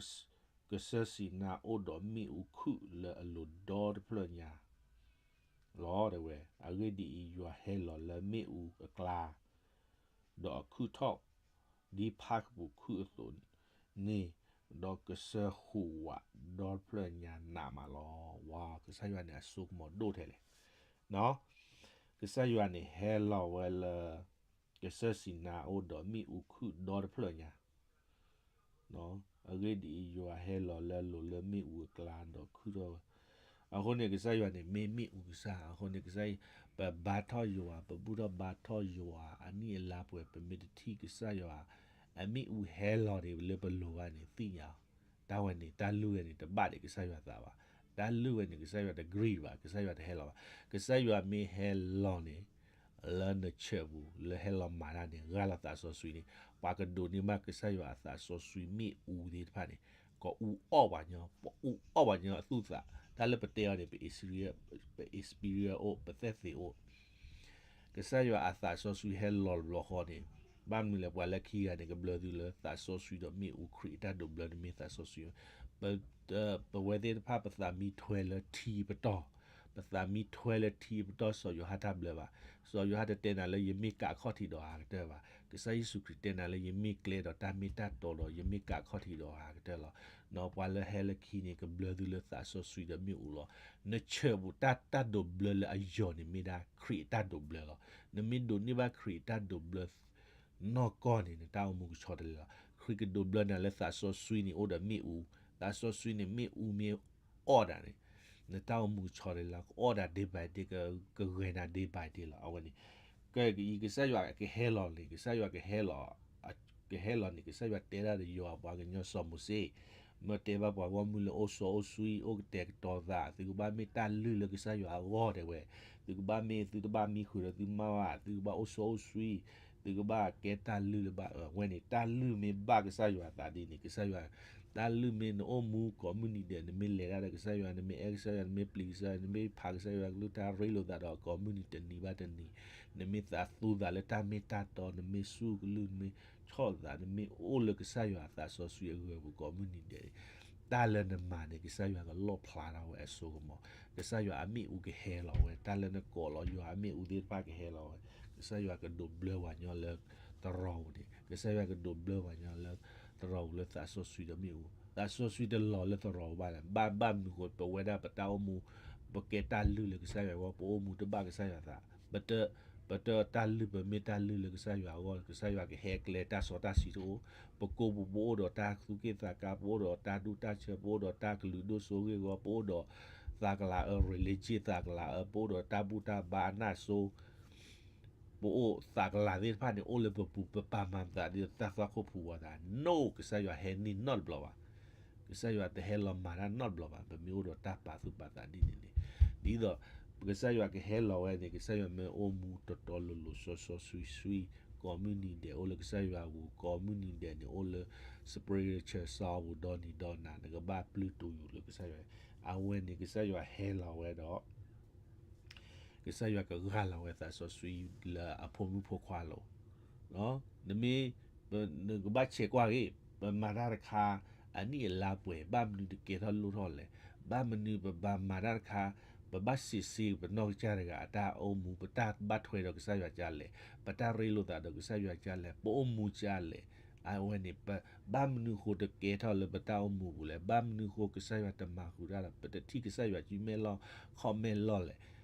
ကစၢၢ်စံၤနါအိၣ်ဒီးမ့ၣ်အူခုၣ်လၢအလိၤဒီတဖျၢၣ်ညါ လီၤ တဲဝဲ. အဂ့ၢ်ဒ်အံၤ, ယွၤဟဲလီၤလၢမ့ၣ်အူအကျါ, ဒီးအခုၣ်ထီၣ်ဒ်ဖၣ်ကပူၤခုၣ်အသိးန့ၣ်, ဒီးကစၢၢ်ဟူးဝးဒီတဖျၢၣ်ညါနးမးလီၤ. ဝါ, ကစၢ်ယွၤန့ၣ် အစိကမီၤဒိၣ်ထဲလဲၣ်. ကစၢ်ယွၤန့ၣ် ဟဲလီၤဝဲလၢ ကစၢၢ်စံၤနါအိၣ်ဒီးမ့ၣ်အူခုၣ်ဒီတဖျၢၣ်ညါ အဂ့ၢ်ဒ်အံၤ, ယွၤဟဲလီၤလၢအလိၤလၢမ့ၣ်အူအကျါဒီးခုၣ်ထီၣ်ဝဲ. အဃိန့ၣ် ကစၢ်ယွၤန့ၣ် မ့ၢ်မ့ၣ်အူကစၢ်. အဃိန့ၣ် ကစၢ်ယွၤ, ပဘါထီၣ်ယွၤ, ပဘူၣ်ထီၣ်ဘါထီၣ်ယွၤအနံၣ်အလါပှဲၤ, ပမ့ၢ်တထံၣ်ကစၢ်ယွၤ အမ့ၣ်အူဟဲလီၤန့ၣ် လၢပလိၤဘၣ်န့ၣ် သ့ၣ်ညါအီၤ. တၢ်ဝဲန့ၣ် တၢ်လုၢ်ဝဲန့ၣ် တဘၣ်ဒံးကစၢ်ယွၤသးဘၣ်. တၢ်လုၢ်ဝဲန့ၣ် ကစၢ်ယွၤတagreeဘၣ်, ကစၢ်ယွၤတဟဲလီၤဘၣ်. ကစၢ်ယွၤမ့ၢ်ဟဲလီၤန့ၣ် လၢနဆၢၣ်ပူၤ လၢဟဲလီၤမၤတၢ်န့ၣ် ဂၢ်လီၤသးစီဆှံန့ၣ် ပှၤကဒိးန့ၢ်ဘၣ်ကစၢ်ယွၤအသးစီဆှံမ့ၣ်အူသ့ၣ်တဖၣ်န့ၣ် ကအူအီၣ်ပှၤညီ, ကအူအီၣ်ပှၤညီအသူၣ်သး, တၢ်လၢပတဲအီၤန့ၣ် ပ experience အိၣ်, ပသက်သေအိၣ် ကစၢ်ယွၤအသးစီဆှံဟဲလီၤတဘျီဃီန့ၣ်, ဘၣ်မနုၤလဲၣ် ပှၤလၢခံဂၤန့ၣ် ကဘျၢသုလၢသးစီဆှံဒီးမ့ၣ်အူခရံာ်အတၢ်ဒိးဘျၢန့ၣ်မ့ၢ်သးစီဆှံ, ပဝဲသ့ၣ်တဖၣ်ပသးမံထွဲလၢထံပတီၢ်, ပသးမံထွဲလၢထံပတီၢ် စီၤယိၤဟၣ်တၢ်ဘျၢဘၣ်, စီၤယိၤဟၣ်တတဲနၤလၢယမ့ၢ်ကးခီၣ်ထံးဒီးအကတၢၢ်ဘၣ်, ကစၢ်ယ့ၣ်ၡူးခရံာ်တဲနၤလၢယမ့ၢ်ကျဲဒီးတၢ်မ့ၢ်တၢ်တီဒီးယမ့ၢ်ကးခီၣ်ထံးဒီးအကတၢၢ်လီၤ. နီၢ်ပှၤလၢဟဲလၢခံန့ၣ် ကဘျၢသုလၢသးစီဆှံဒီးမ့ၣ်အူလီၤ. နဆၢၣ်ပူၤတၢ်တၢ်ဒိးဘျၢလၢအယီၤန့ၣ်မ့ၢ်ဒၣ်ခရံာ်အတၢ်ဒိးဘျၢလီၤ. နမ့ၢ်ဒိးန့ၢ်ဘၣ်ခရံာ်အတၢ်ဒိးဘျၢ နီၢ်ကီၢ်န့ၣ် နတၢ်အိၣ်မူကဆီတလဲလီၤ. ခရံာ်ကဒိးဘျၢနၤလၢသးစီဆှံန့ၣ် အိၣ်ဒီးမ့ၣ်အူ, သးစီဆှံန့ၣ် မ့ၣ်အူမ့ၢ်အီၣ်ဒၣ်န့ၣ် နတၢ်အိၣ်မူကဆီတလဲလီၤ. ကအီၣ်ဒၣ် day by day ကဂဲၤနၤ day by day လီၤ. အဝဲန့ၣ် က ကစၢ်ယွၤကဟဲလီၤန့ၣ် ကစၢ်ယွၤကဟဲလီၤ ကဟဲလီၤန့ၣ် ကစၢ်ယွၤတဲဒၣ်ဒီးယွၤပှၤကညီစီၤမိၤၡ့, မ့ၢ်တဲဘၣ်ပှၤဂီၢ်မုၢ်လၢအိၣ်စီအိၣ်ဆှံ အိၣ်ကတဲာ်ကတီၤသး, သုကဘၣ်မ့ၢ်တၢ်လုၢ်လၢကစၢ်ယွၤအဂီၢ်တဲဝဲ, သုကဘၣ်မ့ၢ်သုတဘၣ်မံဃုာ်ဒီးသုမါဘၣ်, သုကဘၣ်အိၣ်စီအိၣ်ဆှံ, သုကဘၣ်ကဲတၢ်လုၢ်လၢဘၣ်, အဝဲန့ၣ် တၢ်လုၢ်မ့ၢ်ဘၣ်ကစၢ်ယွၤအသးဒ်န့ၣ် ကစၢ်ယွၤ တၢ်လုၢ်မ့ၢ်နအိၣ်မူကိးမုၢ်နံၤဒဲး နမ့ၢ်လဲၤတၢ်ဒီးကစၢ်ယွၤ နမ့ၢ်အဲၣ်ကစၢ်ယွၤ နမ့ၢ်ပျံၤကစၢ်ယွၤ နမ့ၢ်ဖးကစၢ်ယွၤကလုၢ်ကထါ ရ့လိာ်သးဒီးကိးမုၢ်နံၤတနံၤဘၣ်တနံၤ, နမ့ၢ်သးသူသးလၢတၢ်မ့ၢ်တၢ်တီ နမ့ၢ်စူၢ်ကလုၢ် နမ့ၢ်ဆီၣ်သး နမ့ၢ်အိၣ်လၢကစၢ်ယွၤအသးစီဆှံအဂၢၤပူၤကိးမုၢ်နံၤဒဲးန့ၣ် တၢ်လၢနမၤန့ၣ် ကစၢ်ယွၤကလီၣ်ဖျါထီၣ်ဝဲအစိကမီၤ, ကစၢ်ယွၤအမ့ၣ်အူကဟဲလီၤဝဲ, တၢ်လၢနကိးလီၤယွၤအမ့ၣ်အူသ့ၣ်တဖၣ်ကဟဲလီၤဝဲ, ကစၢ်ယွၤကဒိးဘျၢပှၤညီလၢသရိာ်ပူၤန့ၣ် ကစၢ်ယွၤကဒိးဘျၢပှၤညီလၢသရိာ်ပူၤလၢသးစီဆှံဒီးမ့ၣ်အူ, သးစီဆှံတလီၤလၢသရိာ်ပူၤဘၣ်လဲၣ်, ဘၣ် ဘၣ်မနုၤဃိ ပဝဲဒၣ်ပတၢ်အိၣ်မူ ပကဲတၢ်လုၢ်လၢကစၢ်ယွၤအဂီၢ် ပအိၣ်မူတဘၣ်ကစၢ်ယွၤသး, ပတ ပတတၢ်လုၢ် ပမ့ၢ်တၢ်လုၢ်လၢကစၢ်ယွၤအဂီၢ် ကစၢ်ယွၤကဟဲကျဲတၢ်စီတၢ်ဆှံတအိၣ်, ပကိာ်ပူၤပအိၣ်ဒီးတၢ်သူၣ်က့ၣ်သးကါ ပအိၣ်ဒီးတၢ်ဒူၣ်တၢ်ဆၢ ပအိၣ်ဒီးတၢ်ကလုာ်ဒိၣ်စိဂ့ၢ်ဝီ ပအိၣ်ဒီးသးကလၤအၢ religion သးကလၤအၢ ပအိၣ်ဒီးတၢ်ဘူၣ်တၢ်ဘါအနၢ်စိ ပအိၣ်သးကလၤသ့ၣ်တဖၣ်န့ၣ် အိၣ်လၢပပူၤ ပပာ်မၤသးဒ်တၢ်သွၣ်ခိၣ်ဖိဝဲသး, no ကစၢ်ယွၤဟဲန့ၢ်နီတဘျီဘၣ်, ကစၢ်ယွၤတဟဲလီၤမၤတၢ်နီတဘျီဘၣ်, ပမ့ၢ်အိၣ်ဒီးတၢ်ပာ်သူၣ်ပာ်သးဒ်န့ၣ်န့ၣ်, ဒ်သိး ကစၢ်ယွၤကဟဲလီၤဝဲန့ၣ် ကစၢ်ယွၤမ့ၢ်အိၣ်မူတီတီလိၤလိၤစီစီဆှံဆှံ, ကိးမုၢ်နံၤဒဲးအိၣ်လၢကစၢ်ယွၤအပူၤ ကိးမုၢ်နံၤဒဲးန့ၣ် အိၣ်လၢ spiritual စီပူၤဒီနံၤဒီနၤ နကဘၣ်ပျုၢ်တူာ်ယူၤလၢကစၢ်ယွၤ, အဝဲန့ၣ် ကစၢ်ယွၤဟဲလီၤဝဲဒီး ကစၢ်ယွၤကဂၢ်လီၤဝဲသးစီဆှံလၢအဖိမုၣ်ဖိခွါလီၤ. နမ့ၢ် နကဘၣ်ဆဲးကွၢ်ဂ့ၤ ပမၤတၢ်တခါ အနံၣ်အလါပှဲၤ ဘၣ်မနုၤတကဲထီၣ်လိၣ်ထီၣ်လဲၣ်, ဘၣ်မနုၤပဘၣ်မၤတၢ်တခါ ပဘၣ်စံးဆှံပနီၢ်ကစၢ်တဂၤအတၢ်အိၣ်မူ ပတၢ်ဘၣ်ထွဲဒီးကစၢ်ယွၤကလဲၣ်, ပတၢ်ရ့လိာ်သးဒီးကစၢ်ယွၤကလဲၣ်, ပအိၣ်မူကလဲၣ်, အဝဲန့ၣ် ဘၣ်မနုၤဃိတကဲထီၣ်လၢပတၢ်အိၣ်မူပူၤလဲၣ်, ဘၣ်မနုၤဃိကစၢ်ယွၤတမၤဃုာ်တၢ်ဒီး ပတထံၣ်ကစၢ်ယွၤစုမဲာ်လီၢ်ခီၣ်မဲာ်လီၢ်လဲၣ်,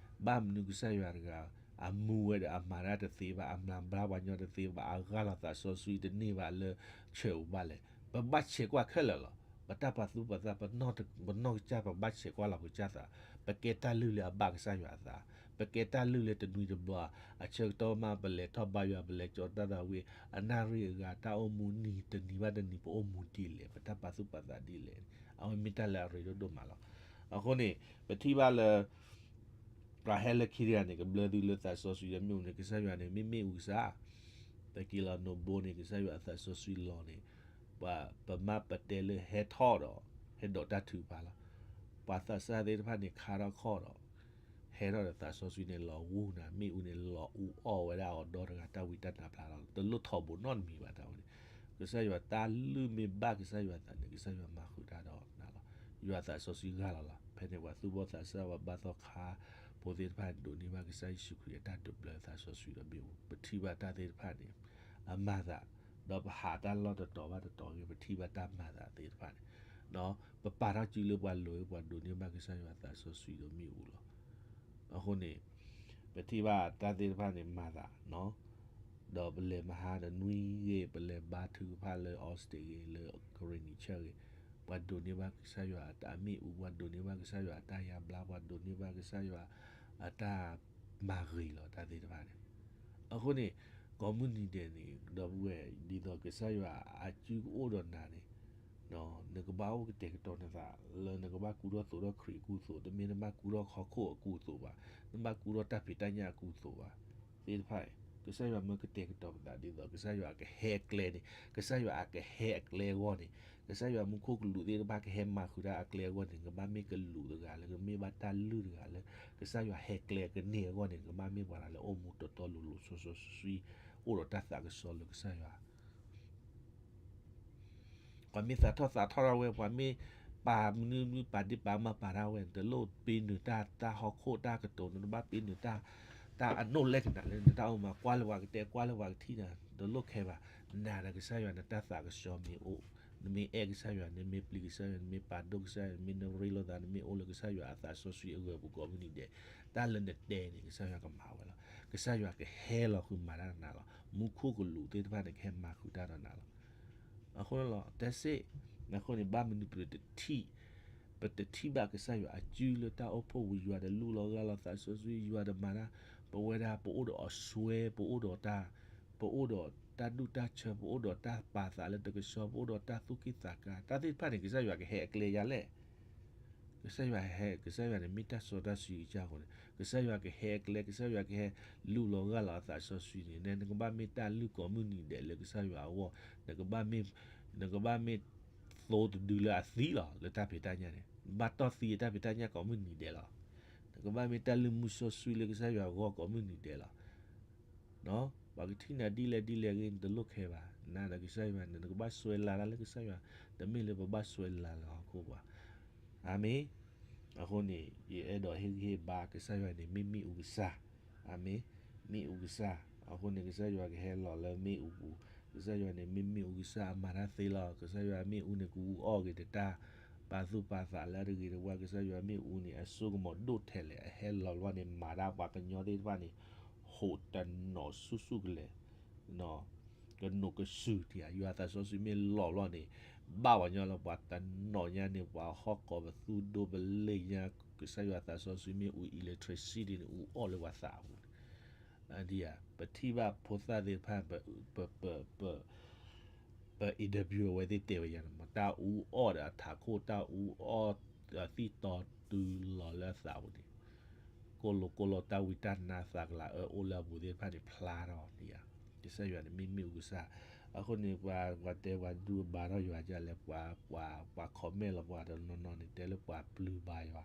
ဘၣ်မနုၤကစၢ်ယွၤတဂၤ အမူဝဲဒီးအမၤတၢ်တသ့ဘၣ်, အမျၢ်ဘျါပှၤညီတသ့ဘၣ်, အဂၢ်လီၤသးစီဆှံတန့ၢ်ဘၣ်လၢဆၢၣ်ပူၤဘၣ်လဲၣ်, ပဘၣ်ဆဲးကွၢ်ခဲလၢာ်လီၤ. ပတၢ်ပာ်သူၣ်ပာ်သး ပနီၢ်ကစၢ် ပဘၣ်ဆဲးကွၢ်လီၤပကစၢ်သး, ပကဲတၢ်လုၢ်လၢအဘၣ်ကစၢ်ယွၤအသး, ပကဲတၢ်လုၢ်လၢတနွံတဘျီ အဆၢကတီၢ်မး ပလဲၤထီၣ်ဘါယွၤ ပလဲၤကၠီၤတၢ်သးဝံၣ် အနၣ်ရံၣ်အဂၤ တၢ်အိၣ်မူနံၤတနံၤဘၣ်တနံၤ ပအိၣ်မူဒ်လဲၣ်, ပတၢ်ပာ်သူၣ်ပာ်သးဒ်လဲၣ်, အဝဲမ့ၢ်တၢ်လၢအရ့ဒိၣ်ဒိၣ်မးလီၤ. အဃိန့ၣ် ပထံၣ်ဘၣ်လၢ ပှၤဟဲလၢခံတဂၤန့ၣ် ကဘျၢသုလၢသးစီဆှံဒီးမ့ၣ်အူန့ၣ် ကစၢ်ယွၤန့ၣ် မ့ၢ်မ့ၣ်အူကစၢ်, ပက့ၤလီၤနိၣ်ဘိန့ၣ် ကစၢ်ယွၤအသးစီဆှံလီၤန့ၣ်, ပှၤပမ့ၢ်ပတဲလၢဟဲထီၣ်ဒီး ဟဲဒိးတၢ်ထုကဖၣ်လီၤ. ပှၤသးစၢ်သ့ၣ်တဖၣ်န့ၣ် ခါထီၣ်ခီၣ်ဒီး ဟဲထီၣ်ဒီးသးစီဆှံန့ၣ် လီၤဝူနၤ မ့ၣ်အူန့ၣ် လီၤအူအီၣ်ဝဲဒၣ်အီၤဒီတဂၤ တၢ်ဝံတၢ်နါဖျါလီၤ. တလိၣ်ထီဘိနီတမံၤဘၣ် တၢ်ဝဲန့ၣ်, ကစၢ်ယွၤတၢ်လုၢ်မ့ၢ်ဘၣ်ကစၢ်ယွၤသးန့ၣ် ကစၢ်ယွၤမၤဃုာ်တၢ်ဒီးနၤလီၤ. ယွၤသးစီဆှံဂၢ်လီၤလီၤ. ဖဲန့ၣ် ပှၤသူၣ်ဘီၣ်သးစၢ် ပှၤဘါသီခါဖိသ့ၣ်တဖၣ်န့ၣ် ဒိးန့ၢ်ဘၣ်ကစၢ်ယ့ၣ်ၡူးခရံာ်အတၢ်ဒိးဘျၢသးစီဆှံဒီးမ့ၣ်အူ, ပထံၣ်ဘၣ်တၢ်သ့ၣ်တဖၣ်န့ၣ် အမၤသး, ဒီးပဟးတၢ်လီၢ်တတီၤဘၣ်တတီၤဂ့ၤ ပထံၣ်ဘၣ်တၢ်မၤသးသ့ၣ်တဖၣ်န့ၣ်, ပပာ်ထီၣ်စုလၢပှၤလိၤဂ့ၤ ပှၤဒိးန့ၢ်ဘၣ်ကစၢ်ယွၤသးစီဆှံဒီးမ့ၣ်အူလီၤ. အဃိန့ၣ် ပထံၣ်ဘၣ်တၢ်သ့ၣ်တဖၣ်န့ၣ်မၤသး, ဒီးပလဲၤမဟါတနွံဂ့ၤ ပလဲၤဘါထုကဖၣ်လၢ Austin ဂ့ၤ လၢကရ့ၣ်နံၤဆၢၣ်ဂ့ၤ, ပှၤဒိးန့ၢ်ဘၣ်ကစၢ်ယွၤအတၢ်မ့ၣ်အူ, ပှၤဒိးန့ၢ်ဘၣ်ကစၢ်ယွၤအတၢ်ယါဘျါ, ပှၤဒိးန့ၢ်ဘၣ်ကစၢ်ယွၤအတၢ်မၤဂ့ၤလီၤ တၢ်သ့ၣ်တဖၣ်န့ၣ်. အဃိန့ၣ် ကိးမုၢ်နံၤဒဲးန့ၣ် ဒီပုၢ်ဝဲၢ် ဒ်သိးကစၢ်ယွၤအစုကအိၣ်ဒီးနၤန့ၣ် နကဘၣ်အိၣ်ကတဲာ်ကတီၤနသး လၢနကဘၣ်ကူထီၣ်သိးထီၣ်ခရံာ်အကူအသိး, တမ့ၢ်နဘၣ်ကူထီၣ်ဟီၣ်ခိၣ်အကူအသိးဘၣ်, နဘၣ်ကူထီၣ်တၢ်ဖံးတၢ်ညၣ်အကူအသိးဘၣ်. သ့ၣ်တဖၣ် ကစၢ်ယွၤမၢကတဲာ်ကတီၤပသးဒ်သိး ကစၢ်ယွၤကဟဲအကျဲန့ၣ် ကစၢ်ယွၤအကဟဲအကျဲအဂီၢ်န့ၣ် ကစၢ်ယွၤမူခိၣ်ကလူးသ့ၣ်တဖၣ်ကဟဲမၤဃုာ်တၢ်အကျဲအဂီၢ်န့ၣ် နကဘၣ်မ့ၢ်ကလူးတဂၤလၢ ကမ့ၢ်ဘၣ်တၢ်လုၢ်တဂၤလၢ ကစၢ်ယွၤဟဲကျဲကန့ၢ်အဂီၢ်န့ၣ် နကဘၣ်မ့ၢ်ပှၤတဂၤလၢအိၣ်မူတီတီလိၤလိၤစီစီဆှံဆှံ အိၣ်ဒီးတၢ်သးကဆှီလၢကစၢ်ယွၤ ပှၤမ့ၢ်သးထီၣ်သးထီၣ်ထီၣ်ဝဲ ပှၤမ့ၢ်ပာ်မနုၤမနုၤပာ်ဒ့ပာ်ကမၣ်ပာ်တၢ်ဝဲ နတလိၣ်ပ့ၤနုာ်တၢ် တၢ်ဟီၣ်ခိၣ်တၢ်ကတိၤ နတဘၣ်ပ့ၤနုာ်တၢ် တၢ်အနိၣ်လဲကနၣ်လၢနတၢ်အိၣ်မူ ကွၢ်လၢပှၤကတဲ ကွၢ်လၢပှၤကထံၣ်နၤ တလိၣ်ခဲဘၣ်. နၤဒီးကစၢ်ယွၤ နတၢ်သးကဆှီမ့ၢ်အိၣ်, နမ့ၢ်အဲၣ်ကစၢ်ယွၤ နမ့ၢ်ပျံၤကစၢ်ယွၤ နမ့ၢ်ပာ်ဒိၣ်ကစၢ်ယွၤ နမ့ၢ်နရ့လိာ်သး နမ့ၢ်အိၣ်လၢကစၢ်ယွၤအသးစီဆှံအဂၢၤပူၤကိးမုၢ်နံၤဒဲး တၢ်လၢနတဲန့ၣ် ကစၢ်ယွၤကမၤဝဲလီၤ. ကစၢ်ယွၤကဟဲလီၤဃုာ်မၤတၢ်ဒီးနၤလီၤ. မူခိၣ်ကလူးသ့ၣ်တဖၣ်န့ၣ် ကဟဲမၤဃုာ်တၢ်ဒီးနၤလီၤ. အဃိလီၤ တစ့ၢ် အဃိန့ၣ် ဘၣ်မနုၤပတထံၣ် ပတထံၣ်ဘၣ်ကစၢ်ယွၤအစုလၢတၢ်အိၣ်ဖှိၣ်ပူၤ ယွၤဒီးလူလီၤဂၢ်လီၤသးစီဆှံ ယွၤဒီးမၤတၢ် ပဝဲဒၣ် ပအိၣ်ဒီးအစွဲ ပအိၣ်ဒီးတၢ် ပအိၣ်ဒီးတၢ်ဒူၣ်တၢ်ဆၢ ပအိၣ်ဒီးတၢ်ပာ်သးလၢတကဆှီ ပအိၣ်ဒီးတၢ်သူၣ်က့ၣ်သးကါ တၢ်သ့ၣ်တဖၣ်န့ၣ် ကစၢ်ယွၤကဟဲအကျဲယၤလဲၣ် ကစၢ်ယွၤဟဲ ကစၢ်ယွၤန့ၣ် မ့ၢ်တၢ်စီတၢ်ဆှံကစၢ်အဃိန့ၣ် ကစၢ်ယွၤကဟဲအကျဲ ကစၢ်ယွၤကဟဲလူလီၤဂၢ်လီၤအသးစီဆှံန့ၣ် နကဘၣ်မ့ၢ်တၢ်လုၢ်ကိးမုၢ်နံၤဒဲးလၢကစၢ်ယွၤအဂီၢ် နကဘၣ်မ့ၢ် နကဘၣ်မ့ၢ်သိတဒုလၢအသံလီၤ လၢတၢ်ဖံးတၢ်ညၣ်န့ၣ် ဘၣ်တီၢ်သံအတၢ်ဖံးတၢ်ညၣ်ကိးမုၢ်နံၤဒဲးလီၤ. နကဘၣ်မ့ၢ်တၢ်လုၢ်မူစီဆှံလၢကစၢ်ယွၤအဂီၢ်ကိးမုၢ်နံၤဒဲးလီၤ. ပှၤကထံၣ်နၤဒ်လဲၣ်ဒ်လဲၣ်ဂ့ၤ နတလိၣ်ခဲဘၣ် နၤဒီးကစၢ်ယွၤန့ၣ် နကဘၣ်စွဲလၢ်တၢ်လၢကစၢ်ယွၤ တမ့ၢ်လၢပဘၣ်စွဲလၢ်လၢဟီၣ်ခိၣ်ပှၤ အၤမ့ၣ်. အဃိန့ၣ် ယအဲၣ်ဒိးဟ့ၣ်ဂံၢ်ဟ့ၣ်ဘါ ကစၢ်ယွၤန့ၣ် မ့ၢ်မ့ၣ်အူကစၢ်, အၤမ့ၣ်, မ့ၣ်အူကစၢ်, အဃိန့ၣ် ကစၢ်ယွၤကဟဲလီၤလၢမ့ၣ်အူပူၤ, ကစၢ်ယွၤန့ၣ် မ့ၢ်မ့ၣ်အူကစၢ်အမၤတၢ်သ့လီၤ. ကစၢ်ယွၤမ့ၣ်အူန့ၣ် ကအူအီၣ်က့ၤတၢ် ပာ်သူၣ်ပာ်သးလၢတဂ့ၤတဝါ, ကစၢ်ယွၤမ့ၣ်အူန့ၣ် အစိကမီၤဒိၣ်ထဲလဲၣ်, အဟဲလီၤလီၤန့ၣ် မၤတၢ်ပှၤကညီသ့ၣ်တဖၣ်န့ၣ် ဟူးတနီၤဆူၣ်ဆူၣ်ကလဲာ် ကနိးကစုာ်ထံဧါ, ယွၤသးစီဆှံမ့ၢ်လီၤလီၤန့ၣ် ဘၣ်ပှၤညီလၢပှၤတနီၤညါန့ၣ် ပှၤဟီၣ်ကိးပသူၣ်ဒိပလ့ၢ်ညါ, ကစၢ်ယွၤသးစီဆှံမ့ၢ်အူ electricity န့ၣ် အူအီၣ်လၢပှၤသးအပူၤန့ၣ်, ဒ်ဧါ, ပထံၣ်ဘၣ်ဖိသၣ်သ့ၣ်တဖၣ် ပ ပ ပ ပ interview အဝဲသ့ၣ်တဲဝဲယၤန့ၣ်မး, တၢ်အူအီၣ်ဒီးအထးခိၣ် တၢ်အူအီၣ်အသံၣ်တီတုၤလီၤလၢအသးပူၤန့ၣ် ကိၢ်လိာ်ကိၢ်လိာ် တၢ်ဝံတၢ်နါသးကလၤအၢအိၣ်လၢအပူၤသ့ၣ်တဖၣ်န့ၣ် ဖျါထီၣ်ဒ်ဧါ, ကစၢ်ယွၤန့ၣ်မ့ၢ်မ့ၣ်အူကစၢ်. အဃိန့ၣ် ပှၤ ပှၤတဲပှၤဒူပှၤထီၣ်ယွၤဒ်လဲၣ်, ပှၤ ပှၤ ပှၤ comment လီၤပှၤတနီၤနီၤန့ၣ် တဲလၢပှၤပျုၤဘါယွၤ,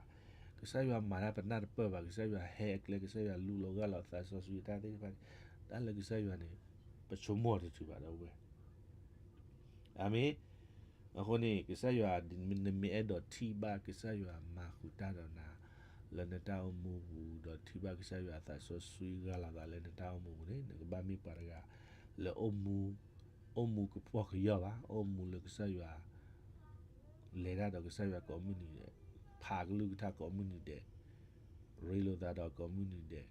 ကစၢ်ယွၤမၤတၢ်ပနၢ်တပၢၢ်ဘၣ်, ကစၢ်ယွၤဟဲအကျဲ, ကစၢ်ယွၤလူလီၤဂၢ်လီၤသးစီဆှံတၢ်သ့ၣ်တဖၣ်န့ၣ်, တၢ်လၢကစၢ်ယွၤန့ၣ် ပဆိကမိၣ်တတုၤဘၣ်ဒီးဝဲ အၤမ့ၣ်. အဃိန့ၣ် ကစၢ်ယွၤ နမ့ၢ်အဲၣ်ဒိးထံၣ်ဘၣ်ကစၢ်ယွၤမၤဃုာ်တၢ်ဒီးနၤ လၢနတၢ်အိၣ်မူပူၤ ဒီးထံၣ်ဘၣ်ကစၢ်ယွၤသးစီဆှံဂၢ်လီၤသးလၢနတၢ်အိၣ်မူပူၤန့ၣ် နကဘၣ်မ့ၢ်ပှၤတဂၤ လၢအိၣ်မူ အိၣ်မူကပီၢ်ကယီၢ်ဘၣ်, အိၣ်မူလၢကစၢ်ယွၤ လဲၤတၢ်ဒီးကစၢ်ယွၤကိးမုၢ်နံၤဒဲး, ဖးကလုၢ်ကထါကိးမုၢ်နံၤဒဲး, ရ့လိာ်သးဒီးကိးမုၢ်နံၤဒဲး,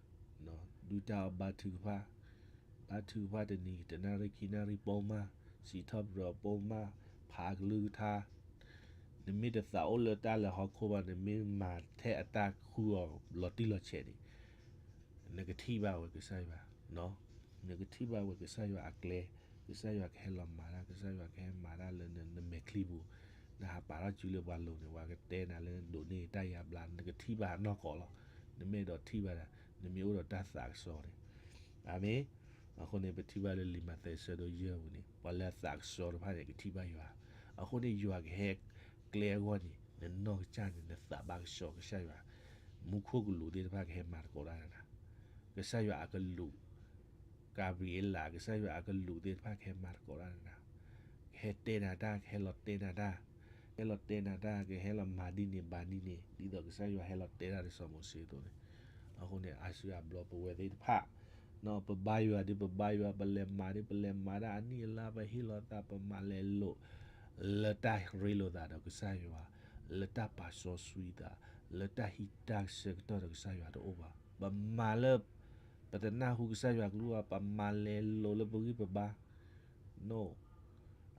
ဒုၣ်တၢ်အီၣ်ဘါထုကဖၣ် ဘါထုကဖၣ်တနံၤ တနၣ်ရံၣ်ခံနၣ်ရံၣ်ပိာ်မး, စံးထီၣ်ပတြၢၤပိာ်မး, ဖးကလုၢ်ကထါ, နမ့ၢ်တသးအိၣ်လၢတၢ်လၢဟီၣ်ခိၣ်ဘၣ်, နမ့ၢ်မၤထဲအတၢ်ဃုအီၤလီၤတံၢ်လီၤဆဲးန့ၣ်, နကထံၣ်ဘၣ်ဝဲကစၢ်ယွၤ, နကထံၣ်ဘၣ်ဝဲကစၢ်ယွၤအကျဲ, ကစၢ်ယွၤကဟဲလီၤမၤတၢ်, ကစၢ်ယွၤကဟဲမၤတၢ်လၢနမဲာ်ချံပူၤ, နဟးပာ်ထီၣ်စုလၢပှၤလိၤန့ၣ် ပှၤကတဲနၤလၢနဒိးန့ၢ်တၢ်ယါဘျါ, နကထံၣ်ဘၣ်နီၢ်ကီၢ်လီၤ. နမ့ၢ်အဲၣ်ဒိးထံၣ်ဘၣ်ဒၣ်, နမ့ၢ်အိၣ်ဒီးတၢ်သးကဆှီန့ၣ်, အၤမ့ၣ်. အဃိန့ၣ် ပထံၣ်ဘၣ်လၢလံာ်မးသဲဆၢဒိၣ်ယဲၢ်ပူၤန့ၣ် ပှၤလၢအသးကဆှီတဖၣ်န့ၣ် ကထံၣ်ဘၣ်ယွၤ, အဃိန့ၣ် ယွၤကဟဲကျဲအဂီၢ်န့ၣ် နနီၢ်ကစၢ်န့ၣ် နသးဘၣ်ကဆှီကစၢ်ယွၤ, မူခိၣ်ကလူးသ့ၣ်တဖၣ်ကဟဲမၤသကိးတၢ်ဒီးနၤ, ကစၢ်ယွၤအကလူး ကၤဘြံၤအ့လး ကစၢ်ယွၤအကလူးသ့ၣ်တဖၣ်ကဟဲမၤသကိးတၢ်ဒီးနၤ, ကဟဲတဲနၤတၢ်, ကဟဲလီၤတဲနၤတၢ်, ကဟဲလီၤတဲနၤတၢ်, ကဟဲလီၤမၤဒ်န့ၣ်ဘၣ်ဒ်န့ၣ် ဒ်သိးကစၢ်ယွၤဟဲလီၤတဲတၢ်လၢစီၤမိၤၡ့အသိးန့ၣ်, အဃိန့ၣ် အါစုအါဘျီပဝဲသ့ၣ်တဖၣ် ပဘါယွၤဒီးပဘါယွၤ, ပလဲၤမၤဒီးပလဲၤမၤတၢ်, အနံၣ်အလါပဟ့ၣ်လီၤသး ပမၤလဲၤလိာ် လၢတၢ်ရ့လိာ်သးဒီးကစၢ်ယွၤ, လၢတၢ်ပာ်စီဆှံသး, လၢတၢ်ဟံးတၢ်ဆၢကတီၢ်ဒီးကစၢ်ယွၤတအိၣ်ဘၣ်. ပမၤလၢ ပတနၢ်ဟူကစၢ်ယွၤကလုၢ်ဘၣ်, ပမၤလဲၤလိာ်လၢပဂံၢ်ပဘါ No.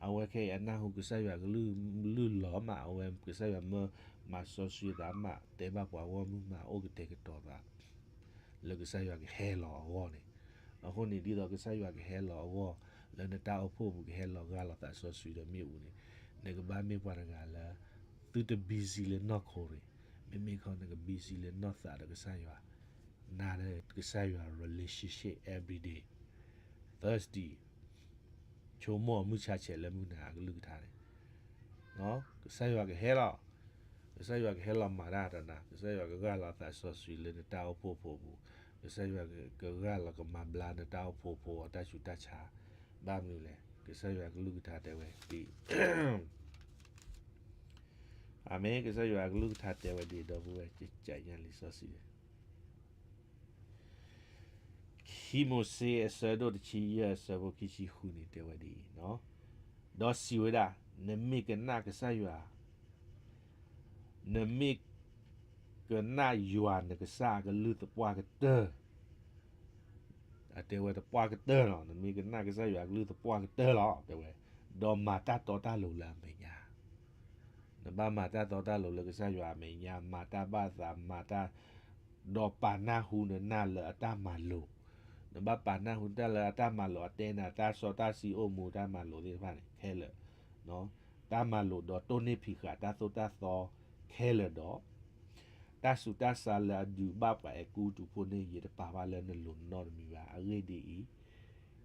အဝဲခဲအံၤအနၢ်ဟူကစၢ်ယွၤကလုၢ်, လုၢ်လီၤမး, အဝဲကစၢ်ယွၤမၢမၤစီဆှံသးမး, တဲဘၣ်ပှၤဂီၢ်မုၢ်မး, အိၣ်ကတဲာ်ကတီၤသး လၢကစၢ်ယွၤကဟဲလီၤအဂီၢ်န့ၣ်, အဃိန့ၣ် ဒ်သိးကစၢ်ယွၤကဟဲလီၤအဂီၢ်, လၢနတၢ်အိၣ်ဖှိၣ်ပူၤ ကဟဲလီၤဂၢ်လီၤသးစီဆှံဒီးမ့ၣ်အူန့ၣ်, နကဘၣ်မ့ၢ်ပှၤတဂၤလၢ သုတ busy လၢနီၢ်ခိရ့ၣ်, မ့မ့ၢ်ခီ နက busy လၢနီၢ်သးဒီးကစၢ်ယွၤ နၤဒီးကစၢ်ယွၤ relationship every day, Thursday, ဆိကမိၣ်အမုၢ်ဆါဆဲးလၢမုၢ်နၤအကလုၢ်ကထါန့ၣ်, ကစၢ်ယွၤကဟဲလီၤ, ကစၢ်ယွၤကဟဲလီၤမၤတၢ်ဒီးနၤ, ကစၢ်ယွၤကဂၢ်လီၤသးစီဆှံလၢနတၢ်အိၣ်ဖှိၣ်ဖိပူၤ, ကစၢ်ယွၤကဂၢ်လီၤကမၤဘျါနတၢ်အိၣ်ဖှိၣ်ဖိအတၢ်ဆူးတၢ်ဆါ, ဘၣ်မနုၤလဲၣ်, ကစၢ်ယွၤကလုၢ်ကထါတဲဝဲဒ် အၤမ့ၣ်, ကစၢ်ယွၤအကလုၢ်ကထါတဲဝဲဒ် ဒီပုၢ်ဝဲၢ် ကကညါလံာ်စီဆှံ ခံမိၤၡ့အဆၢဒိၣ်တဆံယဲၢ်အဆၢဖိခံဆံဃုန့ၣ်တဲဝဲဒ်အံၤ, ဒီးစံးဝဲဒၣ်, နမ့ၢ်ကနၣ်ကစၢ်ယွၤ, နမ့ၢ်ကနၣ်ယွၤနကစၢ်အကလုၢ်သပှၢ်ကတၢၢ်, အတဲဝဲသပှၢ်ကတၢၢ်လီၤ, နမ့ၢ်ကနၣ်ကစၢ်ယွၤအကလုၢ်သပှၢ်ကတၢၢ်လီၤ, တဲဝဲ, ဒီးမၤတၢ်တီတၢ်လိၤလၢအမဲာ်ညါ နဘၣ်မၤတၢ်တီတၢ်လိၤလၢကစၢ်ယွၤအမဲာ်ညါ, မၤတၢ်ဘၣ်သး, မၤတၢ်, ဒီးပာ်နၢ်ဟူနနၢ်လၢအတၢ်မၤလိာ်, နဘၣ်ပာ်နၢ်ဟူနတၢ်လၢအတၢ်မၤလိာ်, အတဲနၤတၢ်စီတၢ်ဆှံအိၣ်မူတၢ်မၤလိာ်သ့ၣ်တဖၣ်န့ၣ် ခဲလၢာ်, တၢ်မၤလိာ်ဒီးတိၢ်န့ၢ်ဖံးဃာ်တၢ်သိၣ်တၢ်သီခဲလၢာ်ဒီး တၢ်ဆူးတၢ်ဆါလၢအဒုးဘၣ်ပှၤအဲၤကူပတူးဖိန့ၣ် ယတပာ်ဘၣ်လၢနလိၤနီတမံၤဘၣ်. အဂ့ၢ်ဒ်အံၤ,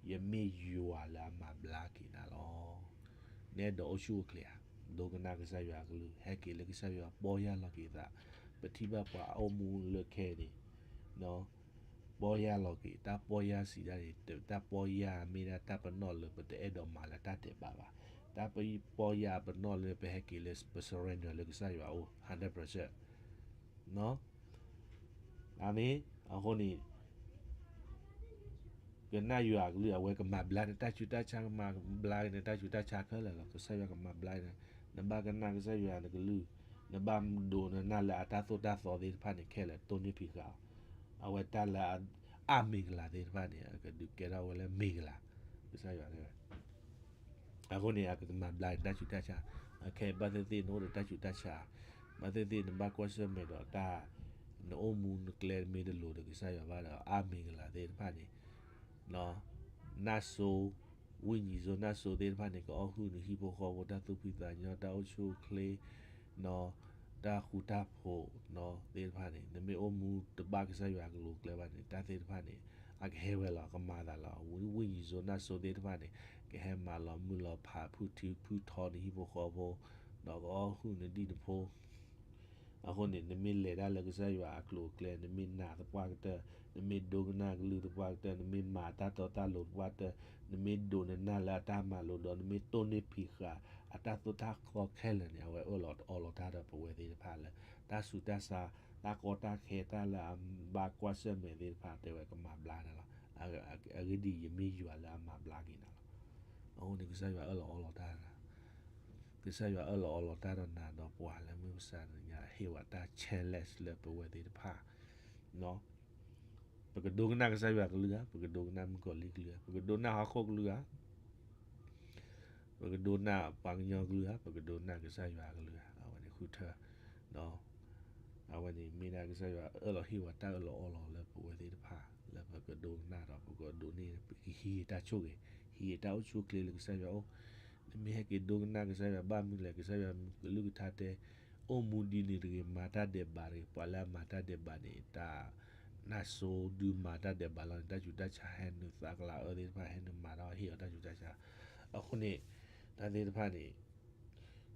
ယမ့ၢ်ယွၤလၢအမၤဘျါက့ၤနၤလီၤ. နအဲၣ်ဒိးအိၣ်ဆူၣ်အိၣ်ချ့ဧါ, ဒိကနၣ်ကစၢ်ယွၤအကလုၢ်, ဟဲက့ၤလၢကစၢ်ယွၤပီၢ်ယၢ်လီၤက့ၤသး, ပထံၣ်ဘၣ်ပှၤအိၣ်မူလၢခဲအံၤန့ၣ် ပီၢ်ယၢ်လီၤက့ၤ, တၢ်ပီၢ်ယၢ်စံးဒၣ်န့ၣ်, တၢ်ပီၢ်ယၢ်မ့ၢ်ဒၣ်တၢ်ပနီၣ်လၢပတအဲၣ်ဒိးမၤလၢတၢ်ဒဲးဘးဘၣ်. တၢ်ပီၢ်ယၢ်ပနီၣ်လၢပဟဲက့ၤလၢပ surrender လၢကစၢ်ယွၤအအိၣ် hundred percent. အၤမ့ၣ်. အဃိန့ၣ် ကနၣ်ယွၤအကလုၢ် အဝဲကမၤဘျါနတၢ်ဆူးတၢ်ဆါ, ကမၤဘျါနတၢ်ဆူးတၢ်ဆါခဲလၢာ်လီၤ. ကစၢ်ယွၤကမၤဘျါန, နဘၣ်ကနၣ်ကစၢ်ယွၤနကလုၢ်, နဘၣ်ဒိးနနၢ်လၢအတၢ်သိၣ်တၢ်သီသ့ၣ်တဖၣ်န့ၣ်ခဲလၢာ် တိၢ်န့ၢ်ဖံးဃာ်အီၤ, အဝဲတၢ်လၢအမ့ၢ်ကလၤသ့ၣ်တဖၣ်န့ၣ် အကဒုးကဲထီၣ်ဝဲလၢမ့ၢ်ကလၤ, ကစၢ်ယွၤတဲဝဲ အဃိန့ၣ် အကမၤဘျါနတၢ်ဆူးတၢ်ဆါ, အခဲအံၤ ဘၣ်သ့ၣ်သ့ၣ်နအိၣ်ဒီးတၢ်ဆူးတၢ်ဆါ, ဘၣ်သ့ၣ်သ့ၣ်နဘၣ်ကွၢ်ဆၢၣ်မဲာ်ဒီးတၢ်, နအိၣ်မူနကျဲမ့ၢ်တလိၤဒီးကစၢ်ယွၤဘၣ်ဒီး အမ့ၢ်ကလၤသ့ၣ်တဖၣ်န့ၣ်, နၢ်စိ, ဝိညာဉ်စိနၢ်စိသ့ၣ်တဖၣ်န့ၣ် ကအီၣ်ဟုၣ်နဟံၣ်ဖိဃီဖိ တၢ်သူၣ်ဖှံသးညီ တၢ်အိၣ်ဆူၣ်အိၣ်ချ့ တၢ်ဃူတၢ်ဖိးသ့ၣ်တဖၣ်န့ၣ် နမ့ၢ်အိၣ်မူတဘၣ်ကစၢ်ယွၤအကလုၢ်အကျဲဘၣ်န့ၣ် တၢ်သ့ၣ်တဖၣ်န့ၣ် အကဟဲဝဲလီၤ ကမၤသးလီၤ. ဝိညာဉ်စိနၢ်စိသ့ၣ်တဖၣ်န့ၣ် ကဟဲမၤလီၤမုၢ်လီၤဖး ဖုၣ်ထံဖုၣ်ထီနဟံၣ်ဖိဃီဖိ ဒီးကအီၣ်ဟုၣ်နဒံၣ်နဖိ အဃိန့ၣ် နမ့ၢ်လဲၤတၢ်လၢကစၢ်ယွၤအကျိၤအကျဲ, နမ့ၢ်နာ်သပှၢ်ကတၢၢ်, နမ့ၢ်ဒိကနၣ်ကလုၢ်သပှၢ်ကတၢၢ်, နမ့ၢ်မၤတၢ်တီတၢ်လိၤသပှၢ်ကတၢၢ်, နမ့ၢ်ဒိးနနၢ်လၢအတၢ်မၤလိာ်ဒီး နမ့ၢ်တိၢ်န့ၢ်ဖံးဃာ်အတၢ်သိၣ်တၢ်သီခဲလၢာ်န့ၣ် အဝဲအၢၣ်လီၤအီလီၤတၢ်ဒီးပဝဲသ့ၣ်တဖၣ်လၢ တၢ်ဆူးတၢ်ဆါ, တၢ်ကီတၢ်ခဲ, တၢ်လၢအဘၣ်ကွၢ်ဆၢၣ်မဲာ်သ့ၣ်တဖၣ် တဲဝဲကမၤဘျါနၤလီၤ. အဂ့ၢ်ဒ်အံၤ ယမ့ၢ်ယွၤလၢအမၤဘျါက့ၤနၤလီၤ. အဃိန့ၣ် ကစၢ်ယွၤအၢၣ်လီၤအီလီၤတၢ် ကစၢ်ယွၤအၢၣ်လီၤအီလီၤတၢ်ဒီးနၤဒီးပှၤလၢမုၢ်မဆါတနံၤညါ ဟ့ၣ်ဝဲတၢ် challenge လၢပဝဲသ့ၣ်တဖၣ်, ပကဒိကနၣ်ကစၢ်ယွၤကလုၢ်ဧါ, ပကဒိကနၣ်မုၣ်ကီၤလံၢ်ကလုၢ်ဧါ, ပကဒိကနၣ်ဟီၣ်ခိၣ်ကလုၢ်ဧါ, ပကဒိကနၣ်ပှၤကညီကလုၢ်ဧါ, ပကဒိကနၣ်ကစၢ်ယွၤကလုၢ်ဧါ, အဝဲန့ၣ်ဃုထၢ အဝဲန့ၣ်မ့ၢ်ဒၣ်ကစၢ်ယွၤအၢၣ်လီၤဟ့ၣ်ဝဲ တၢ်အၢၣ်လီၤအီလီၤလၢပဝဲသ့ၣ်တဖၣ် လၢပကဒိကနၣ်ဒီး ပကဒိးန့ၢ် ပကဟံးတၢ်ဆိၣ်ဂ့ၤ, ဟံးတၢ်အိၣ်ဆူၣ်အိၣ်ချ့လၢကစၢ်ယွၤအအိၣ်. နမ့ၢ်ဟဲက့ၤဒိကနၣ်ကစၢ်ယွၤ ဘၣ်မနုၤလဲၣ်, ကစၢ်ယွၤကလုၢ်ကထါတဲ, အိၣ်မူဒ်န့ၣ်တဂ့ၤ, မၤတၢ်ဒဲးဘးတဂ့ၤ, ပှၤလၢအမၤတၢ်ဒဲးဘးန့ၣ် တၢ် နၢ်စိဒုးမၤတၢ်ဒဲးဘးလီၤန့ၣ် တၢ်ဆူးတၢ်ဆါဟဲနုာ် သးကလၤအၢသ့ၣ်တဖၣ် ဟဲနုာ်မၤထီၣ်ဟ့ၣ်အီၤတၢ်ဆူးတၢ်ဆါ. အဃိန့ၣ် တၢ်သ့ၣ်တဖၣ်န့ၣ်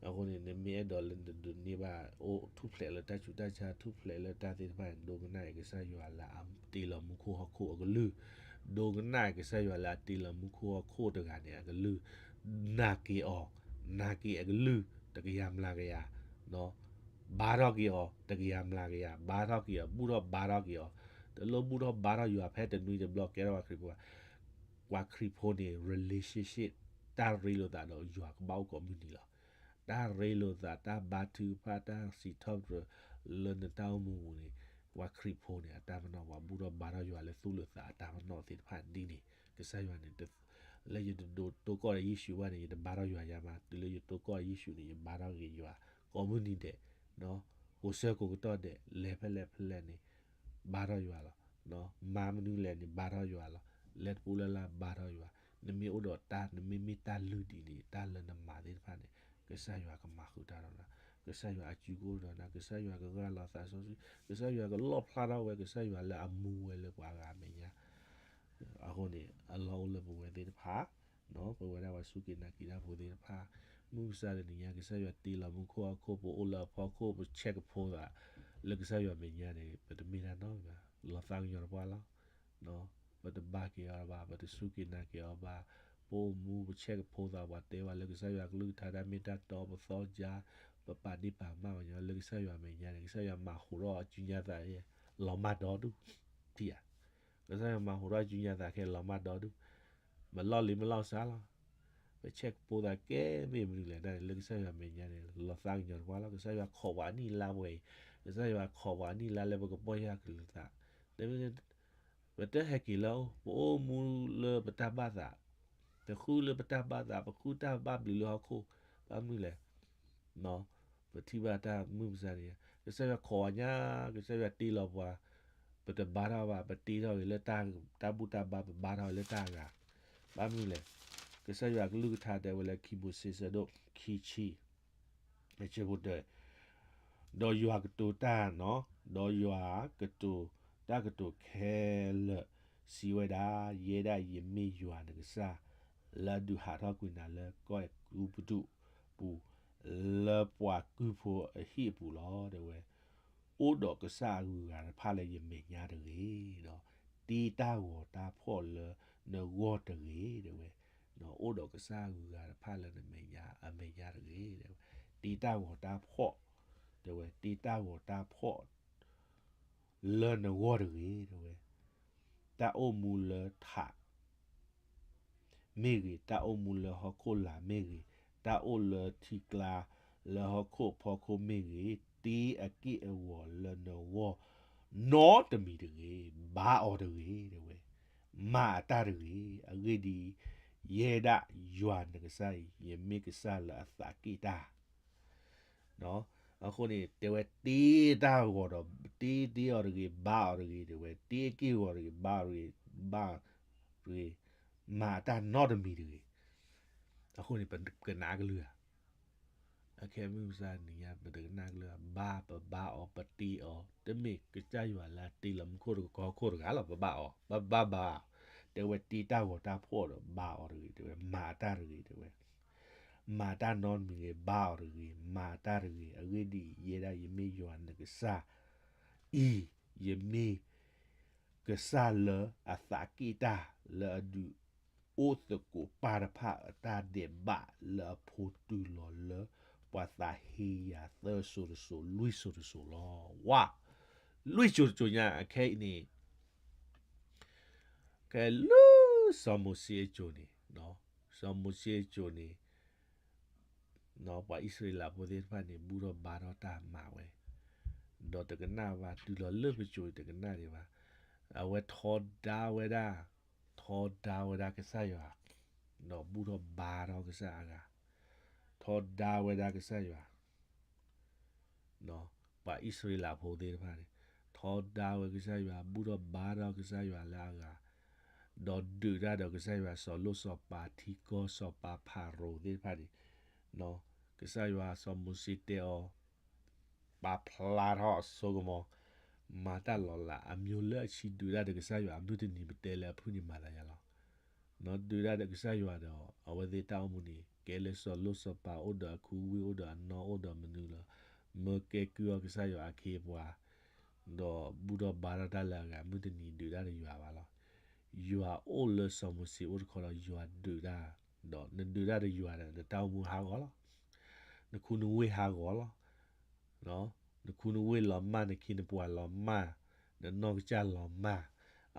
အဃိန့ၣ် နမ့ၢ်အဲၣ်ဒိးလၢနတဒိးန့ၢ်ဘၣ် အိၣ်ထူၣ်ဖျဲးလၢတၢ်ဆူးတၢ်ဆါ ထူၣ်ဖျဲးလၢတၢ်သ့ၣ်တဖၣ်န့ၣ် ဒိကနၣ်ကစၢ်ယွၤလၢအတ့လီၤမူခိၣ်ဟီၣ်ခိၣ်အကလုၢ်, ဒိကနၣ်ကစၢ်ယွၤလၢအတ့လီၤမူခိၣ်ဟီၣ်ခိၣ်တဂၤန့ၣ်အကလုၢ်, နာ်က့ၤအီၤ, နာ်က့ၤအကလုၢ် တကယၤမျးကယၤ ဘါထီၣ်က့ၤအီၤ တကယၤမျးကယၤ ဘါထီၣ်က့ၤအီၤ ဘူၣ်ထီၣ်ဘါထီၣ်က့ၤအီၤ, တလိၣ်ဘူၣ်ထီၣ်ဘါထီၣ်ယွၤဖဲတနွံတဘျီကဲထီၣ်ပှၤခရံာ်ဖိဘၣ်. ပှၤခရံာ်ဖိန့ၣ် relationship တၢ်ရ့လိာ်သးဒီးယွၤကဘၣ်အိၣ်ကိးမုၢ်နံၤလီၤ. တၢ်ရ့လိာ်သး တၢ်ဘါထုကဖၣ် တၢ်စံးထီၣ်ပတြၢၤလၢနတၢ်အိၣ်မူပူၤန့ၣ် ပှၤခရံာ်ဖိန့ၣ် အတၢ်ပနီၣ် ပှၤဘူၣ်ထီၣ်ဘါထီၣ်ယွၤလၢသူၣ်လၢသးအတၢ်ပနီၣ်သ့ၣ်တဖၣ်ဒ်န့ၣ် ကစၢ်ယွၤန့ၣ် လၢယတဒိးတိၢ်ကီၢ်ဒီးယ့ၣ်ၡူးဘၣ်န့ၣ် ယတဘါထီၣ်ယွၤယၤမး, တုၤလၢယတိၢ်ကီၢ်ယ့ၣ်ၡူးန့ၣ် ယဘါထီၣ်က့ၤယွၤ ကိးမုၢ်နံၤဒဲး, ကိးဆၢကိးကတီၢ်ဒဲး, လဲၤဖဲလဲၣ်ဖဲလဲၣ်န့ၣ် ဘါထီၣ်ယွၤလီၤ. မၤမနုၤလဲၣ်န့ၣ် ဘါထီၣ်ယွၤလီၤ. လဲၤတပူၤလၢ်လၢ်ဘါထီၣ်ယွၤ, နမ့ၢ်အိၣ်ဒီးတၢ် နမ့မ့ၢ်တၢ်လုၢ်ဒ်န့ၣ် တၢ်လၢနမၤသ့ၣ်တဖၣ်န့ၣ် ကစၢ်ယွၤကမၤဃုာ်တၢ်ဒီးနၤ, က ကစၢ်ယွၤအစုကအိၣ်ဒီးနၤ, ကစၢ်ယွၤကဂၢ်လီၤသးစီဆှံ, ကစၢ်ယွၤကလီၣ်ဖျါထီၣ်ဝဲ, ကစၢ်ယွၤလၢအမူဝဲလၢပှၤဂၤအမဲာ်ညါ. အဃိန့ၣ် အလီၢ်အိၣ်လၢပဝဲသ့ၣ်တဖၣ်, ပဝဲဒၣ်ပှၤစူၢ်က့ၤနာ်က့ၤတၢ်ဖိသ့ၣ်တဖၣ်, မုၢ်မဆါတနံၤညါ ကစၢ်ယွၤတ့လီၤမူခိၣ်ဟီၣ်ခိၣ် ပအိၣ်လၢအဖီခိၣ် ပဆဲးကဖိသး လၢကစၢ်ယွၤမဲာ်ညါန့ၣ် ပတမ့ၢ်တၢ်နီတဂၤ, လီၤသးကညီၤတပှၢ်လီၤ. ပတဘါက့ၤအီၤဘၣ်, ပတစူၢ်က့ၤနာ်က့ၤအီၤဘၣ်, ပအိၣ်မူပဆဲးကဖိသး ပှၤတဲဘၣ်လၢကစၢ်ယွၤကလုၢ်ကထါတၢ်မ့ၢ်တၢ်တီ ပသီကါ, ပပာ်ဒ့ၣ်ပာ်ကမၣ်ပှၤညီလၢကစၢ်ယွၤမဲာ်ညါန့ၣ် ကစၢ်ယွၤမၤဟူးထီၣ်အစုညါသး လီၤမၢ်ဒီဒူၣ်, ထံဧါ, ကစၢ်ယွၤမၤဟူးထီၣ်အစုညါသးခဲလီၤမၢ်ဒီဒူၣ်, မလီၢ်လံၤမလီၢ်စါလီၤ. ပဆဲးကဖိသးကဲမ့ၢ်မနုၤလဲၣ်န့ၣ် လၢကစၢ်ယွၤမဲာ်ညါန့ၣ် လီၤသးကညီၤတပှၢ်လီၤ. ကစၢ်ယွၤခိးပှၤနံၣ်လါဝဲအံၤ, ကစၢ်ယွၤခိးပှၤနံၣ်လါလၢပကပီၢ်ယၢ်ကလုာ်သး, ပတဟဲက့ၤလၢအအိၣ်, ပအိၣ်မူလၢပတၢ်ဘၣ်သး, ပဃုလၢပတၢ်ဘၣ်သး, ပဃုတၢ်ဘၣ်ဘျုးလၢဟီၣ်ခိၣ်, ဘၣ်မနုၤလဲၣ် ပထံၣ်ဘၣ်တၢ်မုၢ်မဆါန့ၣ်, ကစၢ်ယွၤခိးပှၤညါ, ကစၢ်ယွၤတ့လီၤပှၤ, ပတဘါထီၣ်ဘၣ်, ပတ့ထီၣ်ဂ့ၤလၢတၢ်ဘူၣ်တၢ်ဘါ, ပဘါထီၣ်ဂ့ၤလၢတၢ်အဂၤ, ဘၣ်မနုၤလဲၣ်, ကစၢ်ယွၤကလုၢ်ကထါတဲဝဲလၢခံမိၤၡ့ဆၢဒိၣ်ခံဆံ ဆၢဖိတၢ, ဒီးယွၤကတိၤတၢ်နီၤ, ဒီးယွၤကတိၤတၢ်ကတိၤခဲလၢာ်စံးဝဲဒၣ်, ယဲဒၣ်ယမ့ၢ်ယွၤနကစၢ်, လၢအဒုးဟးထီၣ်ကွံာ်နၤလၢကီၢ်အဲၤကူပတူးပူၤ, လၢပှၤကုၢ်ဖိအဟံၣ်အပူၤလီၤ တဲဝဲ. အိၣ်ဒီးကစၢ်အဂုၤအဂၤတဖၣ်လၢယမဲာ်ညါတဂ့ၤ, ဒီးတ့တၢ်ဂီၤတၢ်ဖှီၣ်လၢနဂီၢ်တဂ့ၤ တဲဝဲ. အိၣ်ဒီးကစၢ်အဂုၤအဂၤတဖၣ်လၢနမဲာ်ညါ, အမဲာ်ညါတဂ့ၤ, တဲဝဲ. တ့တၢ်ဂီၤတၢ်ဖှီၣ်, တဲဝဲ, တ့တၢ်ဂီၤတၢ်ဖှီၣ် လၢနဂီၢ်တဂ့ၤ, တဲဝဲ. တၢ်အိၣ်မူလၢထး မ့ၢ်ဂ့ၤ, တၢ်အိၣ်မူလၢဟီၣ်ခိၣ်လာ်မ့ၢ်ဂ့ၤ, တၢ်အိၣ်လၢထံကျါလၢဟီၣ်ခိၣ်အဖီခိၣ်မ့ၢ်ဂ့ၤ, တ့အက့ၢ်အဂီၤလၢနဂီၢ်နီတမံၤတဂ့ၤ, ဘါအီၤတဂ့ၤ, တဲဝဲ. မၤအတၢ်တဂ့ၤ, အဂ့ၢ်ဒ်အံၤ, ယဲဒၣ်ယွၤနကစၢ်အံၤ, ယမ့ၢ်ကစၢ်လၢအသးက့ၣ်တၢ် အဃိန့ၣ် တဲဝဲတ့တၢ်ဂီၤဒီး တ့တ့အီၤတဂ့ၤ, ဘါအီၤတဂ့ၤ, တဲဝဲ, တ့အက့ၢ်အဂီၤတဂ့ၤ, ဘါအီၤတဂ့ၤ, ဘါအီၤတဂ့ၤ, မၤတၢ်နီတမံၤတဂ့ၤ. အဃိန့ၣ် ပကနၣ်ကလုၢ်ဧါ. အခဲမုၢ်မဆါနံၤညါ ပတကနၣ်ကလုၢ်ဧါ, ဘါပဘါအီၤ ပတ့အီၤ, တမ့ၢ်ကစၢ်ယွၤလၢအတ့လီၤမူခိၣ်တကီၢ်ခိၣ်တဂၤလီၤ, ပဘါအီၤ, ပဘါဘါ, တဲဝဲတ့တၢ်ဂီၤတၢ်ဖှီၣ်ဒီး ဘါအီၤတဂ့ၤ, တဲဝဲ, မၤတၢ်တဂ့ၤ, တဲဝဲ. မၤတၢ်နီတမံၤတဂ့ၤ, ဘါအီၤတဂ့ၤ, မၤတၢ်တဂ့ၤ, အဂ့ၢ်ဒ်အံၤ, ယဲဒၣ်ယမ့ၢ်ယွၤနကစၢ်အံၤ, ယမ့ၢ်ကစၢ်လၢအသးက့ၣ်တၢ်, လၢအဒုးအိၣ်သကိးပၢ်တဖၣ်အတၢ်ဒဲးဘးလၢအဖိတုၤလီၤလၢပှၤသးဟ့ယၤသၢစိၤတစိၤ လွံၢ်စိၤတစိၤလီၤ. ဝါ, လွံၢ်စိၤတစိၤညါအခဲအံၤန့ၣ် ကဲလၢစီၤမိၤၡ့အစိၤန့ၣ်, စီၤမိၤၡ့အစိၤန့ၣ် ပှၤအံၣ်စရ့လးဖိသ့ၣ်တဖၣ်န့ၣ် ဘူၣ်ထီၣ်ဘါထီၣ်တၢ်မၤဝဲ, ဒီးတကနၣ်ဘၣ်, တုၤလီၤလၢပစိၤတကနၣ်ဒံးဘၣ်. အဝဲထီဒါဝဲဒၣ်, ထီဒါဝဲဒၣ်ကစၢ်ယွၤ, ဒီးဘူၣ်ထီၣ်ဘါထီၣ်ကစၢ်အဂၤ, ထီဒါဝဲဒၣ်ကစၢ်ယွၤ ပှၤအံၣ်စရ့လးဖိသ့ၣ်တဖၣ်န့ၣ် ထီဒါဝဲကစၢ်ယွၤ, ဘူၣ်ထီၣ်ဘါထီၣ်ကစၢ်ယွၤလၢအဂၤ, ဒီးဒုးတၢ်ဒီးကစၢ်ယွၤစီၤလိၣ်စီၤပၤထံကီၢ်စီၤပၤဖၤရိၤသ့ၣ်တဖၣ်န့ၣ်, ကစၢ်ယွၤစီၤမိၤၡ့တဲအီၤ, ပာ်ဖျါထီၣ်အစိကမီၤ, မၤတၢ်လီၤလးအမျိုးလၢအဆံဒုးတၢ်ဒီးကစၢ်ယွၤအမုၢ်တနံၤ ပတဲလၢအဖုၣ်န့ၣ်မၤသးယါလီၤ. ဒုးတၢ်ဒီးကစၢ်ယွၤဒီး အဝဲသ့ၣ်တၢ်အိၣ်မူန့ၣ် ကဲလၢစီၤလိၣ်စီၤပၤအိၣ်ဒီးအခူဝ့ၢ် အိၣ်ဒီးအနီၢ်အိၣ်ဒီးမနုၤလီၤ. မၢကဲကုၢ်အီၤကစၢ်ယွၤအခ့အပှၤ, ဒီးဘူၣ်ထီၣ်ဘါထီၣ်တၢ်လၢအဂၤ မုၢ်တနံၤဒုးတၢ်ဒီးယွၤဘၣ်လီၤ. ယွၤအိၣ်လၢစီၤမိၤၡ့အိၣ်တခီဒီး ယွၤဒုးတၢ်, ဒီးနဒုးတၢ်ဒီးယွၤဒီး နတၢ်အိၣ်မူဟးဂီၤလီၤ. နခူနဝ့ၢ်ဟးဂီၤလီၤ. နခူနဝ့ၢ်လီၤမၢ်, နခ့နပှၤလီၤမၢ်, နနီၢ်ကစၢ်လီၤမၢ်,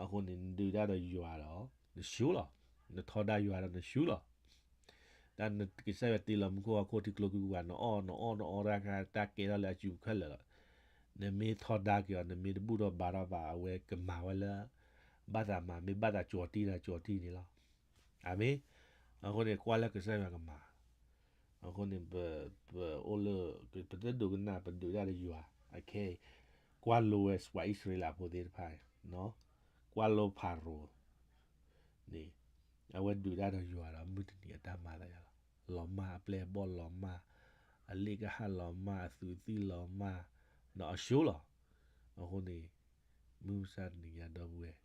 အဃိန့ၣ် နဒုးတၢ်ဒီးယွၤဒီး နဆူၣ်လီၤ. နထီဒါယွၤဒီးနဆူၣ်လီၤ. တၢ်ကစၢ်ယွၤတ့လီၤမူခိၣ်ဟီၣ်ခိၣ်ထံကျိကုာ်ပှၤ နအီၣ်နအီၣ်နအီၣ် တၢ်ကဲထီၣ်လၢအစုပူၤခဲလၢာ်လီၤ. နမ့ၢ်ထီဒါက့ၤအီၤ နမ့ၢ်တဘူၣ်ထီၣ်ဘါထီၣ်ဘၣ် အဝဲကမၤဝဲလၢ ဘၣ်သးမၤ မ့ၢ်ဘၣ်သးကၠီၤတံၢ်ဒီးကၠီၤတံၢ်န့ၣ်လီၤ. အၤမ့ၣ်. အဃိန့ၣ် ကွၢ်လၢကစၢ်ယွၤကမၤ အဃိန့ၣ် ပ, ပအိၣ်လၢ ပတဒိကနၣ် ပဒုးတၢ်ဒီးယွၤ အခဲအံၤ ကွၢ်လိဝဲပှၤအံၣ်စရ့လးဖိသ့ၣ်တဖၣ် ကွၢ်လိဖၤရိၤန့ၣ် အဝဲဒုးတၢ်ဒီးယွၤဒီး မုၢ်တနံၤအတၢ်မၤသးယါလီၤ. လီၤမၢ်အပျဲၢ်အဘီၣ် လီၤမၢ် အလ့ၣ်ကဟၣ်လီၤမၢ် အသူးအသ့ၣ်လီၤမၢ် ဒီးအဆှိလီၤ. အဃိန့ၣ် မုၢ်မဆါတနံၤညါဒီပုၢ်ဝဲၢ်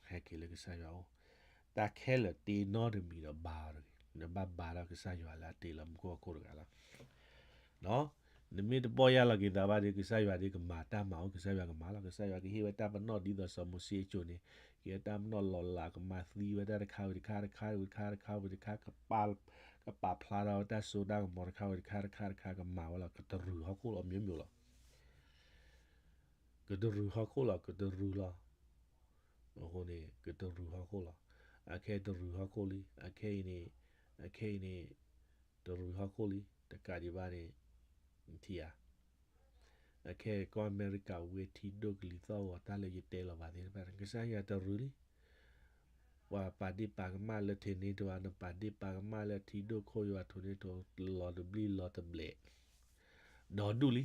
ဟဲက့ၤလၢကစၢ်ယွၤအိၣ်, တၢ်ခဲလၢာ်တ့နီတမံၤဒီးဘါအီၤတဂ့ၤ, နဘၣ်ဘါထီၣ်ကစၢ်ယွၤလၢအတ့လီၤမူခိၣ်ဟီၣ်ခိၣ်တဂၤလီၤ. နမ့ၢ်တပီၢ်ယၢ်လီၤက့ၤသးဘၣ်ဒီး ကစၢ်ယွၤဒ်ကမၤတၢ်မၤအိၣ် ကစၢ်ယွၤကမၤလီၤ. ကစၢ်ယွၤကဟ့ၣ်ဝဲတၢ်ပနီၣ်ဒ်သိးစီၤမိၤၡ့အစိၤန့ၣ်, ကဟ့ၣ်ဝဲတၢ်ပနီၣ်လီၤလး ကမၤသံဝဲတၢ်တခါဝံၤတခါ တခါဝံၤတခါ တခါဝံၤတခါ ကပာ်ဖျါထီၣ်ဝဲတၢ်စိတၢ်ကမီၤတခါဝံၤတခါ တခါတခါ ကမၤဝဲလီၤ. ကတရူးဟီၣ်ခိၣ်လီၤ မျိုးမျိုးလီၤ. ကတရူးဟီၣ်ခိၣ်လီၤ ကတရူးလီၤ. အဃိန့ၣ် ကတရူးဟီၣ်ခိၣ်လီၤ. အခဲတရူးဟီၣ်ခိၣ်လံ အခဲအံၤန့ၣ်, အခဲအံၤန့ၣ် တရူးဟီၣ်ခိၣ်လံ တကးဒံးဘၣ်န့ၣ် ထံဧါ. အခဲကီၢ်အမဲရကၤဝ့ထံဒိၣ်ကလံၤသီၣ်ဂီၤ တၢ်လၢယတဲလီၤဘၣ်သ့ၣ်တဖၣ်န့ၣ် ကစၢ်ယွၤတရူးလံ. ပှၤပာ်ဒ့ၣ်ပာ်ကမၣ်လၢ ထံးန့ၢ်တဝါ နပာ်ဒ့ၣ်ပာ်ကမၣ်လၢထံဒိၣ်ခိၣ်ယွၤ ထူးန့ၢ်ထူး လီၤတဘျံးလီၤတဘျဲး ဒီဒူၣ်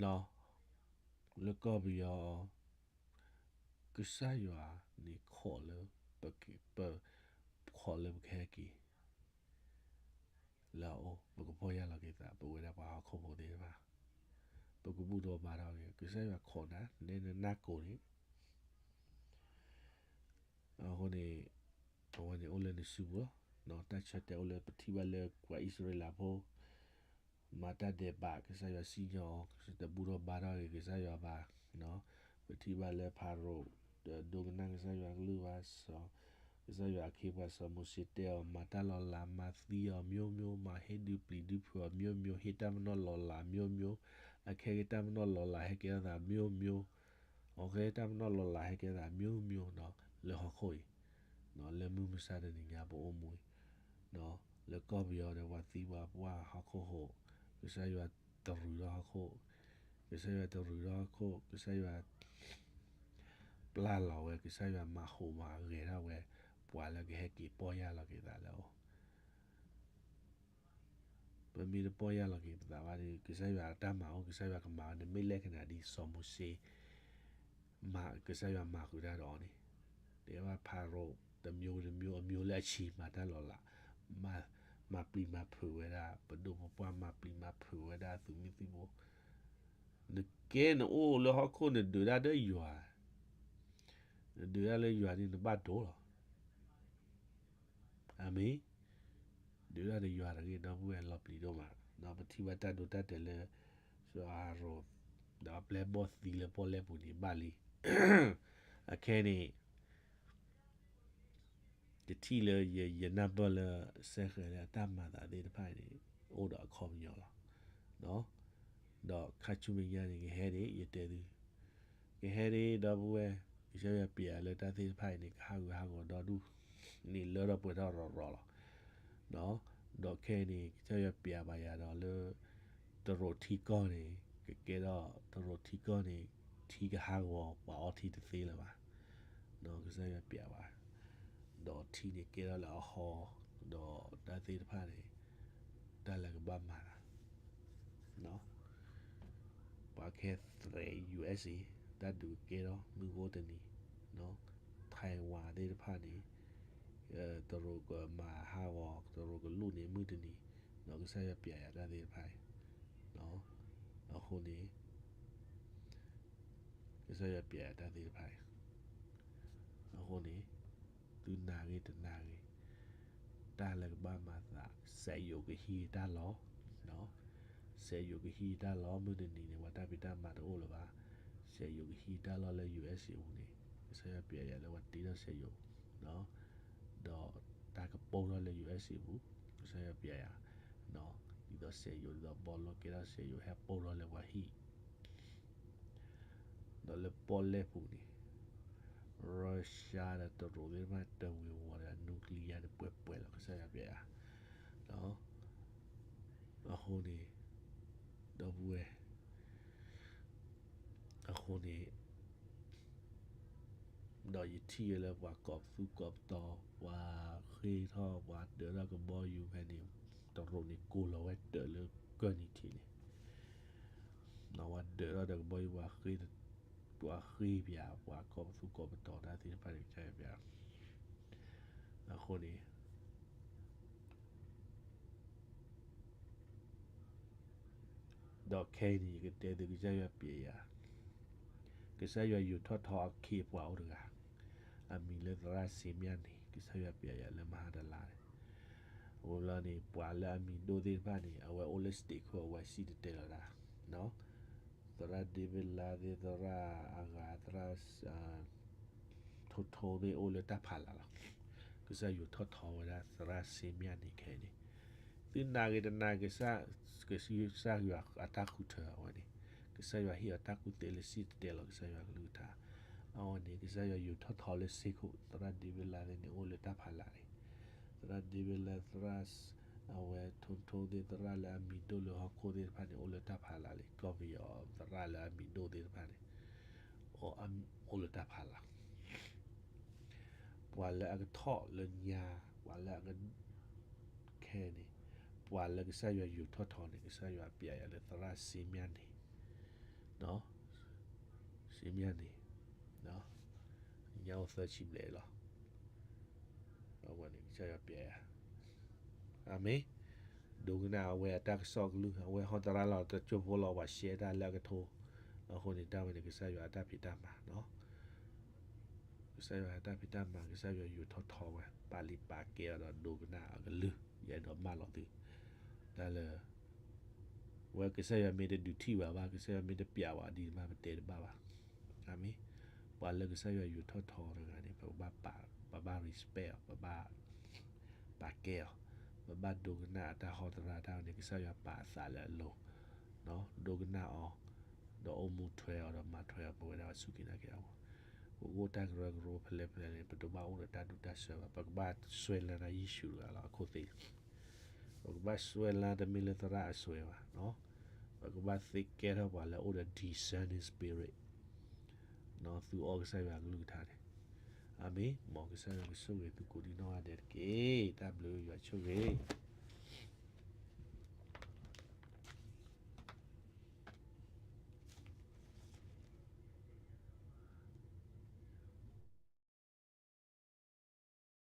လံ. လၢကီၢ်ပယီၤ ကစၢ်ယွၤန့ၣ်ခိးလၢ ပ, ပ, ခိးလၢပကဟဲက့ၤ လၢအအိၣ် ပကပီၢ်ယၢ်လီၤက့ၤသး ပဝဲဒၣ်ပှၤဟီၣ်ခိၣ်ဖိသ့ၣ်တဖၣ် ပကဘူၣ်ထီၣ်ဘါထီၣ်က့ၤ ကစၢ်ယွၤခိးနၤ နဲနနၢ်ကိၢ်န့ၣ် အဃိန့ၣ် အဝဲန့ၣ်အိၣ်လၢနစုပူၤလီၤ. တၢ်ဆၢတဲာ်အိၣ်လၢပထံၣ်ဘၣ်လၢပှၤအံၣ်စရ့လးဖိ မၤတၢ်ဒဲးဘး ကစၢ်ယွၤစံၣ်ညီၣ်အီၤ တဘူၣ်ထီၣ်ဘါထီၣ်က့ၤကစၢ်ယွၤဘၣ်. ပထံၣ်ဘၣ်လၢဖၤရိၤ တဒိကနၣ်ကစၢ်ယွၤကလုၢ်ဘၣ် ကစၢ်ယွၤအခ့အပှၤစီၤမိၤၡ့တဲအီၤ မၤတၢ်လီၤလး မၤသံအီၤ မျိုးမျိုး, မၤဟ့ၣ်ဒုးပျံၤဒုးဖုးအီၤ မျိုးမျိုး, ဟ့ၣ်တၢ်ပနီၣ်လီၤလး မျိုးမျိုး, အခဲက့ၤတၢ်ပနီၣ်လီၤလး ဟဲကဲထီၣ်သး မျိုးမျိုး, အခဲတၢ်ပနီၣ်လီၤလး ဟဲကဲထီၣ်သး မျိုးမျိုး လၢဟီၣ်ခိၣ်အံၤ လၢမုၢ်မဆါတနံၤညါပအိၣ်မူအံၤ လၢကီၢ်ပယီၤဒီး ပှၤသံပှၤပှၢ်ဟီၣ်ခိၣ်ဟိး ကစၢ်ယွၤတရူးထီၣ်ဟီၣ်ခိၣ်, ကစၢ်ယွၤတရူးထီၣ်ဟီၣ်ခိၣ်, ကစၢ်ယွၤ ပျၢ်လီၤဝဲ, ကစၢ်ယွၤမၤဟူးမၤဂဲၤထီၣ်ဝဲ ပှၤလၢကဟဲက့ၤပီၢ်ယၢ်လီၤက့ၤသးလၢအအိၣ် ပမ့ၢ်တပီၢ်ယၢ်လီၤက့ၤပသးဘၣ်ဒီး ကစၢ်ယွၤအတၢ်မၤအိၣ် ကစၢ်ယွၤကမၤ နမ့ၢ်လဲၤခနၣ်ဒ်စီၤမိၤၡ့ ကစၢ်ယွၤမၤဃုာ်တၢ်ဒီးအီၤန့ၣ်, တဲဘၣ်ဖၤရိၤ တမျိုးတမျိုး အမျိုးလၢအဆံးမၤတၢ်လီၤလး, မၤပျံၤမၤဖုးဝဲဒၣ် ပဒိၣ်ပပှၢ် မၤပျံၤမၤဖုးဝဲဒၣ်သုးမုၢ်သံၣ်ဘိ, နကဲနအိၣ်လၢဟီၣ်ခိၣ် နဒုးတၢ်ဒီးယွၤ, နဒုးတၢ်လၢယွၤန့ၣ် နဘၣ်ဒိလီၤ. အၤမ့ၣ်, ဒုးတၢ်ဒီးယွၤတဂ့ၤ ဒီပုၢ်ဝဲၢ်လီၤပျံၤဒိၣ်မး, ဒီးပထံၣ်ဘၣ်တၢ်ဒိတၢ်တဲာ်လၢ စီၤအၤရိၣ် ဒီးအပျဲၢ်ဘီၣ်သံလၢပီၣ်လဲၣ်ပူၤန့ၣ်ဘၣ်လံ, အခဲန့ၣ် တထံၣ်လၢယနၢ်ပၢၢ်လၢ စဲဃဲၤလၢအတၢ်မၤသးသ့ၣ်တဖၣ်န့ၣ် အိၣ်ဒီးအခီပညီလီၤ. ဒီးခါဆူမဲာ်ညါန့ၣ် ကဟဲန့ၣ် ယတဲသု, ကဟဲန့ၣ် ဒီပုၢ်ဝဲၢ် ကစၢ်ယွၤပျဲလၢတၢ်သ့ၣ်တဖၣ်အံၤန့ၣ် ကဟးဂူာ်ဟးဂီၤဒီဒူၣ်န့ၣ် လၢထီၣ်ပှဲၤထီၣ်ရီၤရီၤလီၤ. ဒီးခဲအံၤန့ၣ် ကစၢ်ယွၤပျဲဘၣ်ယၤဒီးလၢ တရူးထံကီၢ်န့ၣ် ကကဲထီၣ်တရူးထံကီၢ်န့ၣ် ထံကဟးဂီၤ ပှၤအီထံတသ့လၢၤဘၣ်. ဒီးကစၢ်ယွၤပျဲဘၣ်, ဒီးထံန့ၣ်ကဲထီၣ်လၢအဟီ, ဒီးတၢ်သ့ၣ်တဖၣ်န့ၣ် တၢ်လၢကဘၣ်မၤသး ပှၤကဟဲသဲး ယူၣ်အ့ၣ်စ့ၣ် တၢ်ဒုးကဲထီၣ်မုၢ်ဂီၢ်တနံၤ, Taiwan သ့ၣ်တဖၣ်န့ၣ် တရူးကမၤဟးဂီၤ တရူးကလူၣ်န့ၣ်မုၢ်တနံၤ, ဒီးကစၢ်ယွၤပျဲယၤတၢ်သ့ၣ်တဖၣ်အံၤ, အဃိန့ၣ် ကစၢ်ယွၤပျဲယၤတၢ်သ့ၣ်တဖၣ်အံၤ, အဃိန့ၣ် သုနာ်ဂ့ၤတနာ်ဂ့ၤ, တၢ်လၢကဘၣ်မၤသး စက်ရုပ်ကဟံးတၢ်လီၢ်, စက်ရုပ်ကဟံးတၢ်လီၢ် မုၢ်တနံၤန့ၣ် ပှၤတၢ်ဖံးတၢ်မၤတအိၣ်လၢၤဘၣ်, စက်ရုပ်ကဟံးတၢ်လီၢ်လၢ ယူၣ်အ့ၣ်စ့ၣ် အပူၤန့ၣ် ကစၢ်ယွၤပျဲယၤလၢပှၤတ့ထီၣ် စက်ရုပ်, ဒီးတၢ်ကပိၢ်ထီၣ်လၢ ယူၣ်အ့ၣ်စ့ၣ် အပူၤ, ကစၢ်ယွၤပျဲယၤ, ဒ်သိး စက်ရုပ် ဒ်သိး ဘီလိၣ်ကဲထီၣ် စက်ရုပ် ဟဲပိၢ်ထီၣ်လၢပှၤဟံၣ် ဒီးလၢပီၣ်လဲၣ်ပူၤန့ၣ် Russia ဒီးတရူးသ့ၣ်တဖၣ် တဝံၤဝီၤဒီး nuclear န့ၣ် ပှဲၤပှဲၤလီၤ ကစၢ်ယွၤပျဲယၤ, အဃိန့ၣ် ဒီပုၢ်ဝဲၢ် အဃိန့ၣ် ဒီးယထံၣ်လၢပှၤကီၢ်ပသူကီၢ်ပတီၤ ပှၤဃ့ထီၣ် ပှၤဒၢးထီၣ်ကဘီယူၤဖဲန့ၣ် တရူးန့ၣ် ကိၢ်လီၤဝဲတၢးလၢကၢၢ်နံၤထံးန့ၣ် ပှၤဒၢးထီၣ်ဒီးကဘီယူၤ ပှၤဃ့, ပှၤဃ့ပျး ပှၤကီၢ်ပသူကီၢ်ပတီၤတၢ်သ့ၣ်တဖၣ်န့ၣ် ကစၢ်ယွၤပျဲ, အဃိန့ၣ် ဒီးခဲအံၤန့ၣ် ယကတဲသု ကစၢ်ယွၤပျဲယၤ, ကစၢ်ယွၤယူာ်ထီၣ်ထီအခ့အပှၤအိၣ်တဂၤ, အမံၤလၢသရၣ်စ့မၠၣ်န့ၣ် ကစၢ်ယွၤပျဲယၤလၢမဟါတလါန့ၣ်, အဝဲလီၤန့ၣ် ပှၤလၢအမံၤဒိၣ်သ့ၣ်တဖၣ်န့ၣ် အဝဲအိၣ်လၢ stage ခိၣ် အဝဲစံၣ်တဲၤတဲလီၤတၢ်, သရၣ်ဒ့ဝ့ၤလါသ့ၣ် သရၣ်အဂၤ သရၣ် ထိထိသ့ၣ်အိၣ်လၢတၢ်ဖးလၢ်လီၤ. ကစၢ်ယူာ်ထီၣ်ထီဝဲဒၣ်သရၣ်စ့မၠၣ်န့ၣ်ခဲအံၤန့ၣ်, သုနာ်ဂ့ၤတနာ်ဂ့ၤ ကစၢ်ယွၤအတၢ်ဃုထၢအဝဲန့ၣ်, ကစၢ်ယွၤဟ့ၣ်အီၤတၢ်ကူၣ်သ့လၢစံၣ်တဲၤတဲလီၤကစၢ်ယွၤကလုၢ်ကထါ, အဝဲန့ၣ် ကစၢ်ယွၤယူာ်ထီၣ်ထီလၢစ့ခိၣ် သရၣ်ဒ့ဝ့ၤလါသ့ၣ်န့ၣ် အိၣ်လၢတၢ်ဖးလၢ်န့ၣ်, သရၣ်ဒ့ဝ့ၤလါ သရၣ် အဝဲထိထိသ့ၣ် သရၣ်လၢအမံၤဒိၣ်လၢဟီၣ်ခိၣ်သ့ၣ်တဖၣ်န့ၣ် အိၣ်လၢတၢ်ဖးလၢ်လံ, ကီၢ်ပယီၤသရၣ်လၢအမံၤဒိၣ်သ့ၣ်တဖၣ်န့ၣ် အိၣ်လၢတၢ်ဖးလၢ် ပှၤလၢအကထီၣ်လၢညါ, ပှၤလၢအက, ခဲန့ၣ်, ပှၤလၢကစၢ်ယွၤယူာ်ထီၣ်ထီန့ၣ် ကစၢ်ယွၤပျဲယၤလၢသရၣ်စ့မၠၣ်န့ၣ်, စ့မၠၣ်န့ၣ်, ညါအိၣ်သၢဆံဘျဲၣ်လီၤ. အဝဲန့ၣ် ကစၢ်ယွၤပျဲယၤ, အၤမ့ၣ်, ဒိကနၣ်အဝဲအတၢ်ကစီၣ်ကလုၢ် အဝဲဟီၣ်သရၣ်လီၤတကၠိဖိလီၤ ပှၤရှဲတၢ်လၢအကထိ, အဃိန့ၣ် တၢ်ဝဲန့ၣ် ကစၢ်ယွၤအတၢ်ဖံးတၢ်မၤ ကစၢ်ယွၤအတၢ်ဖံးတၢ်မၤ ကစၢ်ယွၤယူာ်ထီၣ်ထီဝဲ ပာ်လုၢ်ပာ်ကဲအီၤဒီးဒိကနၣ်အကလုၢ် ယအဲၣ်ဒိးမၢလီၤသု, တၢ်လၢ, ဝဲကစၢ်ယွၤမ့ၢ်တဒုးထံၣ်ဘၣ်ဘၣ် ကစၢ်ယွၤမ့ၢ်တပျဲဘၣ်ဒံးမး ပတဲတဘၣ်ဘၣ်, အၤမ့ၣ်, ပှၤလၢကစၢ်ယွၤယူာ်ထီၣ်ထီတဂၤန့ၣ် ပကဘၣ်ပာ်, ပဘၣ် respect အီၤ ပဘၣ် ပာ်ကဲအီၤ, ပဘၣ်ဒိကနၣ်အတၢ်ဟီၣ်သရၣ်တၢ်ဝဲန့ၣ် ကစၢ်ယွၤပာ်အသးလၢအလိၤ, ဒိကနၣ်အီၤ, ဒီးအိၣ်မူထွဲအီၤဒီးမၤထွဲအီၤ ပဝဲဒၣ်ပှၤစူၢ်က့ၤနာ်က့ၤအဂီၢ်, ပကအိၣ်တၢ်ကရၢကရိဖဲလဲၣ်ဖဲလဲၣ်န့ၣ် ပတဘၣ်အိၣ်ဒီးတၢ်ဒူၣ်တၢ်ဆၢဘၣ် ပကဘၣ်စွဲလၢ်တၢ်ယ့ၣ်ၡူးတဂၤလီၤ အခိၣ်သ့ၣ် ပကဘၣ်စွဲလၢ်တမ့ၢ်လၢသရၣ်အစွဲဘၣ်, ပကဘၣ်သ့ကဲထီၣ်ပှၤလၢအိၣ်ဒီး discerning spirit သုအီကစၢ်ယွၤကလုၢ်ကထါန့ၣ်, အၤမ့ၣ်, မ်ကစၢ်ယွၤကဆိၣ်ဂ့ၤသုကိးဒံနီၢ်ဂၤဒဲးတက့ၢ်, တၢ်ဘျုးယွၤဆိၣ်ဂ့ၤ